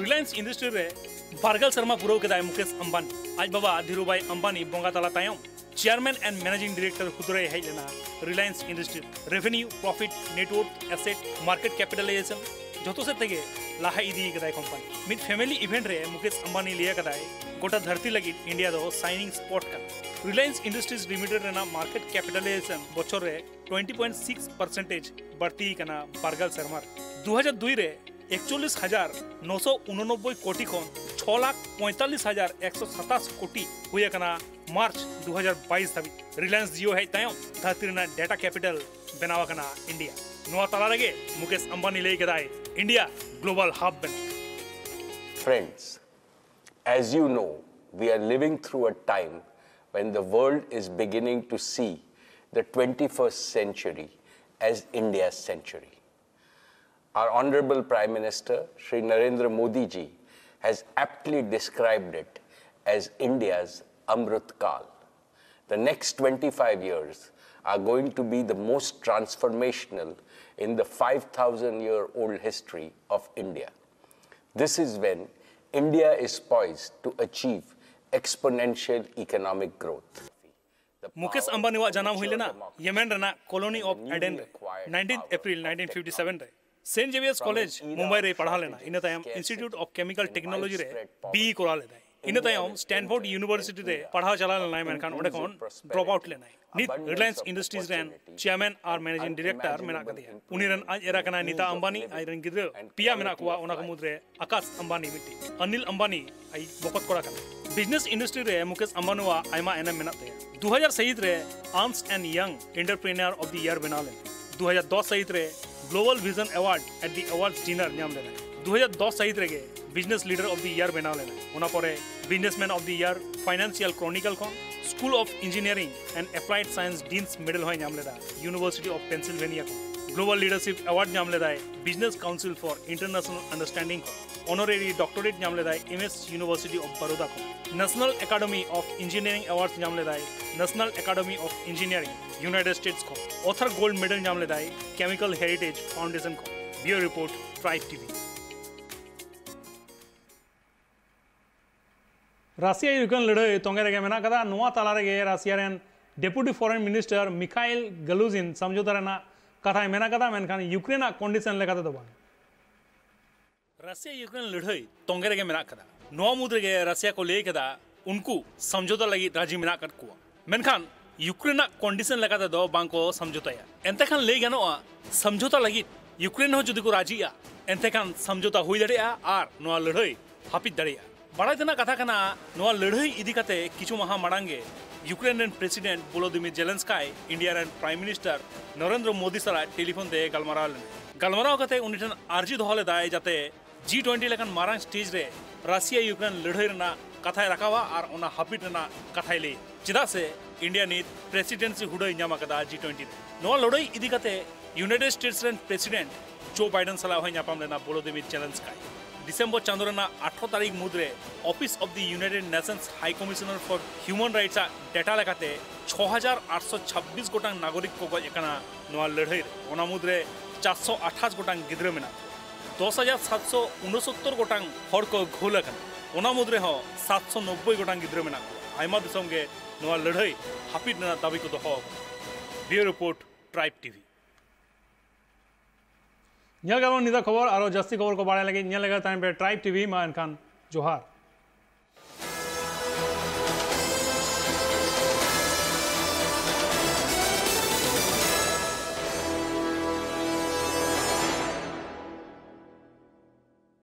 Reliance Industries ᱨᱮ ᱵᱟᱨᱜᱮᱞ ᱥᱮᱨᱢᱟ ᱯᱩᱨᱟᱹᱣ ᱠᱮᱫᱟᱭ ᱢᱩᱠᱮᱥ ᱟᱢᱵᱟᱱᱤ᱾ ᱟᱡ ᱵᱟᱵᱟ ᱫᱷᱤᱨᱩᱵᱷᱟᱭ ᱟᱢᱵᱟᱱᱤ ᱵᱚᱸᱜᱟ ᱛᱟᱞᱟ ᱛᱟᱭᱚᱢ Chairman and Managing Director ᱦᱩᱫᱟᱹ ᱨᱮᱭ ᱦᱮᱡ ᱞᱮᱱᱟ᱾ Reliance Industries revenue, profit, net worth, asset, market capitalization ᱡᱷᱚᱛᱚ ᱥᱮᱫ ᱛᱮᱜᱮ ᱞᱟᱦᱟ ᱤᱫᱤ ᱠᱟᱫᱟᱭ ᱠᱳᱢᱯᱟᱱᱤ᱾ ᱢᱤᱫ family event ᱨᱮ ᱢᱩᱠᱮᱥ ᱟᱢᱵᱟᱱᱤ ᱞᱟᱹᱭ ᱟᱠᱟᱫᱟᱭ, "ᱜᱚᱴᱟ ᱫᱷᱟᱹᱨᱛᱤ ᱞᱟᱹᱜᱤᱫ ᱤᱱᱰᱤᱭᱟ ᱫᱚ signing spot ᱠᱟᱱᱟ᱾" Reliance Industries Limited ᱨᱮᱱᱟᱜ market capitalization ᱵᱚᱪᱷᱚᱨ ᱨᱮ twenty point six percentage ᱵᱟᱹᱲᱛᱤ ᱟᱠᱟᱱᱟ ᱵᱟᱨᱜᱮᱞ ᱥᱮᱨᱢᱟ ᱨᱮ᱾ ᱫᱩ ᱦᱟᱡᱟᱨ ᱫᱩᱭ ᱨᱮ ᱮᱠᱪᱚᱞᱞᱤᱥ ᱦᱟᱡᱟᱨ ᱱᱚᱥᱚ ᱩᱱᱚᱱᱚᱵᱵᱳᱭ ᱠᱳᱴᱤ ᱠᱷᱚᱱ ᱪᱷᱚ ᱞᱟᱠᱷ ᱯᱚᱸᱭᱛᱟᱞᱞᱤᱥ ᱦᱟᱡᱟᱨ ᱮᱠᱥᱚ ᱥᱟᱛᱟᱥ ᱠᱳᱴᱤ ᱦᱩᱭ ᱟᱠᱟᱱᱟ ᱢᱟᱨᱪ ᱫᱩ ᱦᱟᱡᱟᱨ ᱵᱟᱭᱤᱥ ᱫᱷᱟᱹᱵᱤᱡ᱾ Reliance Jio ᱦᱮᱡ ᱛᱟᱭᱚᱢ ᱫᱷᱟᱹᱨᱛᱤ ᱨᱮᱱᱟᱜ data capital ᱵᱮᱱᱟᱣ ᱟᱠᱟᱱᱟ ᱤᱱᱰᱤᱭᱟ᱾ ᱱᱚᱣᱟ ᱛᱟᱞᱟ ᱨᱮᱜᱮ ᱢᱩᱠᱮᱥ ᱟᱢᱵᱟᱱᱤ ᱞᱟᱹᱭ ᱠᱮᱫᱟᱭ, "ᱤᱱᱰᱤᱭᱟ global hub ᱵᱮᱱᱟᱣ᱾" Friends, as you know, we are living through a time when the world is beginning to see the twenty-first century as India's century. Our Honorable Prime Minister Shri Narendra Modi ji has aptly described it as India's Amrit Kal. The next twenty-five years are going to be the most transformational in the five thousand year old history of India. This is when India is poised to achieve exponential economic growth. Mukesh ᱟᱢᱵᱟᱱᱤᱣᱟᱜ ᱡᱟᱱᱟᱢ ᱦᱩᱭ ᱞᱮᱱᱟ Yemen ᱨᱮᱱᱟᱜ colony of Aden ᱨᱮ nineteen April nineteen fifty seven ᱨᱮ᱾ Saint Xavier's College Mumbai ᱨᱮᱭ ᱯᱟᱲᱦᱟᱣ ᱞᱮᱱᱟ᱾ ᱤᱱᱟᱹ ᱛᱟᱭᱚᱢ ᱤᱱᱥᱴᱤᱴᱤᱭᱩᱴ ᱚᱯᱷ ᱠᱮᱢᱤᱠᱮᱞ ᱴᱮᱠᱱᱳᱞᱚᱡᱤ ᱨᱮ ᱵᱤ ᱠᱚᱨᱟᱣ ᱞᱮᱫᱟᱭ᱾ ᱤᱱᱟᱹ ᱛᱟᱭᱚᱢ ᱥᱴᱮᱱᱯᱷᱳᱨᱰ ᱤᱭᱩᱱᱤᱵᱷᱟᱨᱥᱤᱴᱤ ᱨᱮ ᱯᱟᱲᱦᱟᱣ ᱪᱟᱞᱟᱣ ᱞᱮᱱᱟᱭ, ᱢᱮᱱᱠᱷᱟᱱ ᱚᱸᱰᱮ ᱠᱷᱚᱱ ᱰᱨᱚᱯ ᱟᱣᱩᱴ ᱞᱮᱱᱟᱭ᱾ ᱱᱤᱛ ᱨᱤᱞᱟᱭᱮᱱᱥ ᱤᱱᱰᱟᱥᱴᱨᱤᱡᱽ ᱨᱮᱱ ᱪᱮᱭᱟᱨᱢᱮᱱ ᱟᱨ ᱢᱮᱱᱮᱡᱤᱝ ᱰᱤᱨᱮᱠᱴᱚᱨ ᱢᱮᱱᱟᱜ ᱟᱠᱟᱫᱮᱭᱟ᱾ ᱩᱱᱤ ᱨᱮᱱ ᱟᱡ ᱮᱨᱟ ᱠᱟᱱᱟᱭ ᱱᱤᱛᱟ ᱟᱢᱵᱟᱱᱤ᱾ ᱟᱡ ᱨᱮᱱ ᱜᱤᱫᱽᱨᱟᱹ ᱯᱮᱭᱟ ᱢᱮᱱᱟᱜ ᱠᱚᱣᱟ, ᱚᱱᱟ ᱠᱚ ᱢᱩᱫᱽᱨᱮ ᱟᱠᱟᱥ ᱟᱢᱵᱟᱱᱤ ᱢᱤᱫᱴᱤᱡ᱾ ᱚᱱᱤᱞ ᱟᱢᱵᱟᱱᱤ ᱟᱡ ᱵᱚᱠᱚᱛ ᱠᱚᱲᱟ ᱠᱟᱱᱟᱭ᱾ ᱵᱤᱡᱽᱱᱮᱥ ᱤᱱᱰᱟᱥᱴᱨᱤ ᱨᱮ ᱢᱩᱠᱮᱥ ᱟᱢᱵᱟᱱᱤᱣᱟᱜ ᱟᱭᱢᱟ ᱮᱱᱮᱢ ᱢᱮᱱᱟᱜ ᱛᱟᱭᱟ᱾ ᱫᱩ ᱦᱟᱡᱟᱨ ᱥᱟᱹᱦᱤᱛ ᱨᱮ Ernst and Young entrepreneur of the year ᱵᱮᱱᱟᱣ ᱞᱮᱱᱟ᱾ ᱫᱩ ᱦᱟᱡᱟᱨ ᱫᱚᱥ ᱥᱟᱹᱦᱤᱛ ᱨᱮ global vision award at the award dinner ᱧᱟᱢ ᱞᱮᱱᱟᱭ᱾ ᱫᱩ ᱦᱟᱡᱟᱨ ᱫᱚᱥ ᱥᱟᱹᱦᱤᱛ ᱨᱮᱜᱮ business leader of the year ᱵᱮᱱᱟᱣ ᱞᱮᱱᱟᱭ᱾ ᱚᱱᱟ ᱯᱚᱨᱮ businessman of the year, Financial Chronicle ᱠᱷᱚᱱ school of engineering and applied science dean's medal ᱦᱚᱸᱭ ᱧᱟᱢ ᱞᱮᱫᱟ ᱤᱭᱩᱱᱤᱵᱷᱟᱨᱥᱤᱴᱤ ᱚᱯᱷ ᱯᱮᱱᱥᱤᱞᱵᱷᱮᱱᱤᱭᱟ ᱠᱷᱚᱱ᱾ ᱜᱞᱳᱵᱟᱞ ᱞᱤᱰᱟᱨᱥᱤᱯ ᱮᱣᱟᱨᱰ ᱧᱟᱢ ᱞᱮᱫᱟᱭ business council for international understanding ᱠᱷᱚᱱ᱾ ᱚᱱᱟᱨᱟᱨᱤ ᱰᱚᱠᱴᱚᱨᱮᱴ ᱧᱟᱢ ᱞᱮᱫᱟᱭ M S university of Baroda ᱠᱷᱚᱱ᱾ National academy of engineering award ᱧᱟᱢ ᱞᱮᱫᱟᱭ national academy of engineering, United States ᱠᱷᱚᱱ᱾ ᱚᱛᱷᱟᱨ ᱜᱳᱞᱰ ᱢᱮᱰᱮᱞ ᱧᱟᱢ ᱞᱮᱫᱟᱭ ᱠᱮᱢᱤᱠᱮᱞ ᱦᱮᱨᱤᱴᱮᱡᱽ ᱯᱷᱟᱣᱩᱱᱰᱮᱥᱚᱱ ᱠᱷᱚᱱ᱾ Bureau report, tribe TV. Russia Ukraine ᱞᱟᱹᱲᱦᱟᱹᱭ ᱛᱚᱸᱜᱮ ᱨᱮᱜᱮ ᱢᱮᱱᱟᱜ ᱟᱠᱟᱫᱟ᱾ ᱱᱚᱣᱟ ᱛᱟᱞᱟ ᱨᱮᱜᱮ ᱨᱟᱥᱤᱭᱟ ᱨᱮᱱ ᱰᱮᱯᱩᱴᱤ ᱯᱷᱚᱨᱮᱱ ᱢᱤᱱᱤᱥᱴᱟᱨ ᱢᱤᱠᱷᱟᱭᱤᱞ ᱜᱟᱞᱩᱡᱤᱱ ᱥᱟᱢᱡᱷᱚᱛᱟ ᱨᱮᱱᱟᱜ ᱠᱟᱛᱷᱟᱭ ᱢᱮᱱ ᱟᱠᱟᱫᱟ, ᱢᱮᱱᱠᱷᱟᱱ ᱤᱭᱩᱠᱨᱮᱱ ᱟᱜ ᱠᱚᱱᱰᱤᱥᱚᱱ ᱞᱮᱠᱟᱛᱮ ᱫᱚ ᱵᱟᱝ᱾ ᱨᱟᱥᱤᱭᱟ ᱤᱭᱩᱠᱨᱮᱱ ᱞᱟᱹᱲᱦᱟᱹᱭ ᱛᱚᱸᱜᱮ ᱨᱮᱜᱮ ᱢᱮᱱᱟᱜ ᱟᱠᱟᱫᱟ᱾ ᱱᱚᱣᱟ ᱢᱩᱫᱽ ᱨᱮᱜᱮ ᱨᱟᱥᱤᱭᱟ ᱠᱚ ᱞᱟᱹᱭ ᱟᱠᱟᱫᱟ ᱩᱱᱠᱩ ᱥᱟᱢᱡᱷᱚᱛᱟ ᱞᱟᱹᱜᱤᱫ ᱨᱟᱡᱤ ᱢᱮᱱᱟᱜ ᱟᱠᱟᱫ ᱠᱚᱣᱟ, ᱢᱮᱱᱠᱷᱟᱱ ᱤᱭᱩᱠᱨᱮᱱ ᱟᱜ ᱠᱚᱱᱰᱤᱥᱚᱱ ᱞᱮᱠᱟᱛᱮ ᱫᱚ ᱵᱟᱝ ᱠᱚ ᱥᱟᱢᱡᱷᱚᱛᱟᱭᱟ᱾ ᱮᱱᱛᱮ ᱠᱷᱟᱱ ᱞᱟᱹᱭ ᱜᱟᱱᱚᱜᱼᱟ, ᱥᱟᱢᱡᱷᱚᱛᱟ ᱞᱟᱹᱜᱤᱫ ᱤᱭᱩᱠᱨᱮᱱ ᱦᱚᱸ ᱡᱩᱫᱤ ᱠᱚ ᱨᱟᱡᱤᱜᱼᱟ, ᱮᱱᱛᱮ ᱠᱷᱟᱱ ᱥᱟᱢᱡᱷᱚᱛᱟ ᱦᱩᱭ ᱫᱟᱲᱮᱭᱟᱜᱼᱟ ᱟᱨ ᱱᱚᱣᱟ ᱞᱟᱹᱲᱦᱟᱹᱭ ᱦᱟᱹᱯᱤᱫ ᱫᱟᱲᱮᱭᱟᱜᱼᱟ᱾ ᱵᱟᱲᱟᱭ ᱛᱮᱱᱟᱜ ᱠᱟᱛᱷᱟ ᱠᱟᱱᱟ, ᱱᱚᱣᱟ ᱞᱟᱹᱲᱦᱟᱹᱭ ᱤᱫᱤ ᱠᱟᱛᱮ ᱠᱤᱪᱷᱩ ᱢᱟᱦᱟ ᱢᱟᱲᱟᱝ ᱜᱮ ᱤᱭᱩᱠᱨᱮᱱ ᱨᱮᱱ ᱯᱨᱮᱥᱤᱰᱮᱱᱴ ᱵᱳᱞᱳᱫᱤᱢᱤᱨ ᱡᱮᱞᱮᱱᱥᱠᱟᱭ ᱤᱱᱰᱤᱭᱟ ᱨᱮᱱ ᱯᱨᱟᱭᱤᱢ ᱢᱤᱱᱤᱥᱴᱟᱨ ᱱᱚᱨᱮᱱᱫᱨᱚ ᱢᱳᱫᱤ ᱥᱟᱞᱟᱜ ᱴᱮᱞᱤᱯᱷᱳᱱ ᱛᱮ ᱜᱟᱞᱢᱟᱨᱟᱣ ᱞᱮᱱᱟ᱾ ᱜᱟᱞᱢᱟᱨᱟᱣ ᱠᱟᱛᱮ ᱩᱱᱤ ᱴᱷᱮᱱ ᱟᱨᱡᱤ ᱫᱚᱦᱚ ᱞᱮᱫᱟᱭ, ᱡᱟᱛᱮ ᱡᱤ ᱴᱩᱭᱮᱱᱴᱤ ᱞᱮᱠᱟᱱ ᱢᱟᱨᱟᱝ ᱥᱴᱮᱡᱽ ᱨᱮ ᱨᱟᱥᱤᱭᱟ ᱤᱭᱩᱠᱨᱮᱱ ᱞᱟᱹᱲᱦᱟᱹᱭ ᱨᱮᱱᱟᱜ ᱠᱟᱛᱷᱟᱭ ᱨᱟᱠᱟᱵᱟ ᱟᱨ ᱚᱱᱟ ᱦᱟᱹᱯᱤᱫ ᱨᱮᱱᱟᱜ ᱠᱟᱛᱷᱟᱭ ᱞᱟᱹᱭᱟ, ᱪᱮᱫᱟᱜ ᱥᱮ ᱤᱱᱰᱤᱭᱟ ᱱᱤᱛ ᱯᱨᱮᱥᱤᱰᱮᱱᱥᱤ ᱦᱩᱰᱟᱹᱭ ᱧᱟᱢ ᱟᱠᱟᱫᱟ ᱡᱤ ᱴᱩᱭᱮᱱᱴᱤ ᱨᱮ᱾ ᱱᱚᱣᱟ ᱞᱟᱹᱲᱦᱟᱹᱭ ᱤᱫᱤ ᱠᱟᱛᱮ ᱤᱭᱩᱱᱟᱭᱴᱮᱰ ᱥᱴᱮᱴᱥ ᱨᱮᱱ ᱯᱨᱮᱥᱤᱰᱮᱱᱴ ᱡᱳ ᱵᱟᱭᱰᱮᱱ ᱥᱟᱞᱟᱜ ᱦᱚᱸᱭ ᱧᱟᱯᱟᱢ ᱞᱮᱱᱟ ᱵᱳᱞᱳᱫᱤᱢᱤᱨ ᱡᱮᱞᱮᱱᱥᱠᱟᱭ᱾ ᱰᱤᱥᱮᱢᱵᱚᱨ ᱪᱟᱸᱫᱳ ᱨᱮᱱᱟᱜ ᱟᱴᱷᱨᱚ ᱛᱟᱹᱨᱤᱠᱷ ᱢᱩᱫᱽᱨᱮ Office of the United Nations High Commissioner for Human Rights ᱟᱜ ᱰᱮᱴᱟ ᱞᱮᱠᱟᱛᱮ ᱪᱷᱚ ᱦᱟᱡᱟᱨ ᱟᱴᱥᱚ ᱪᱷᱟᱵᱵᱤᱥ ᱜᱚᱴᱟᱝ ᱱᱟᱜᱚᱨᱤᱠ ᱠᱚ ᱜᱚᱡ ᱟᱠᱟᱱᱟ ᱱᱚᱣᱟ ᱞᱟᱹᱲᱦᱟᱹᱭ ᱨᱮ᱾ ᱚᱱᱟ ᱢᱩᱫᱽᱨᱮ ᱪᱟᱨᱥᱚ ᱟᱴᱷᱟᱥ ᱜᱚᱴᱟᱝ ᱜᱤᱫᱽᱨᱟᱹ ᱢᱮᱱᱟᱜ ᱠᱚᱣᱟ᱾ ᱫᱚᱥ ᱦᱟᱡᱟᱨ ᱥᱟᱛᱥᱚ ᱩᱱᱚᱥᱚᱛᱛᱚᱨ ᱜᱚᱴᱟᱝ ᱦᱚᱲ ᱠᱚ ᱜᱷᱟᱹᱞ ᱟᱠᱟᱱᱟ᱾ ᱚᱱᱟ ᱢᱩᱫᱽ ᱨᱮᱦᱚᱸ ᱥᱟᱛᱥᱚ ᱱᱚᱵᱵᱳᱭ ᱜᱚᱴᱟᱝ ᱜᱤᱫᱽᱨᱟᱹ ᱢᱮᱱᱟᱜ ᱠᱚᱣᱟ᱾ ᱟᱭᱢᱟ ᱫᱤᱥᱚᱢ ᱜᱮ ᱱᱚᱣᱟ ᱞᱟᱹᱲᱦᱟᱹᱭ ᱦᱟᱹᱯᱤᱫ ᱨᱮᱱᱟᱜ ᱫᱟᱹᱵᱤ ᱠᱚ ᱫᱚᱦᱚ ᱟᱠᱟᱫᱟ᱾ Bureau report, tribe TV. ᱧᱮᱞ ᱜᱮᱵᱚᱱ ᱱᱤᱛᱟᱜ ᱠᱷᱚᱵᱚᱨ᱾ ᱟᱨᱚ ᱡᱟᱹᱥᱛᱤ ᱠᱷᱚᱵᱚᱨ ᱠᱚ ᱵᱟᱲᱟᱭ ᱞᱟᱹᱜᱤᱫ ᱧᱮᱞ ᱞᱮᱜᱮ ᱛᱟᱦᱮᱱ ᱯᱮ ᱴᱨᱟᱭᱤᱵᱽ ᱴᱤᱵᱷᱤ᱾ ᱢᱟ ᱮᱱᱠᱷᱟᱱ ᱡᱚᱦᱟᱨ᱾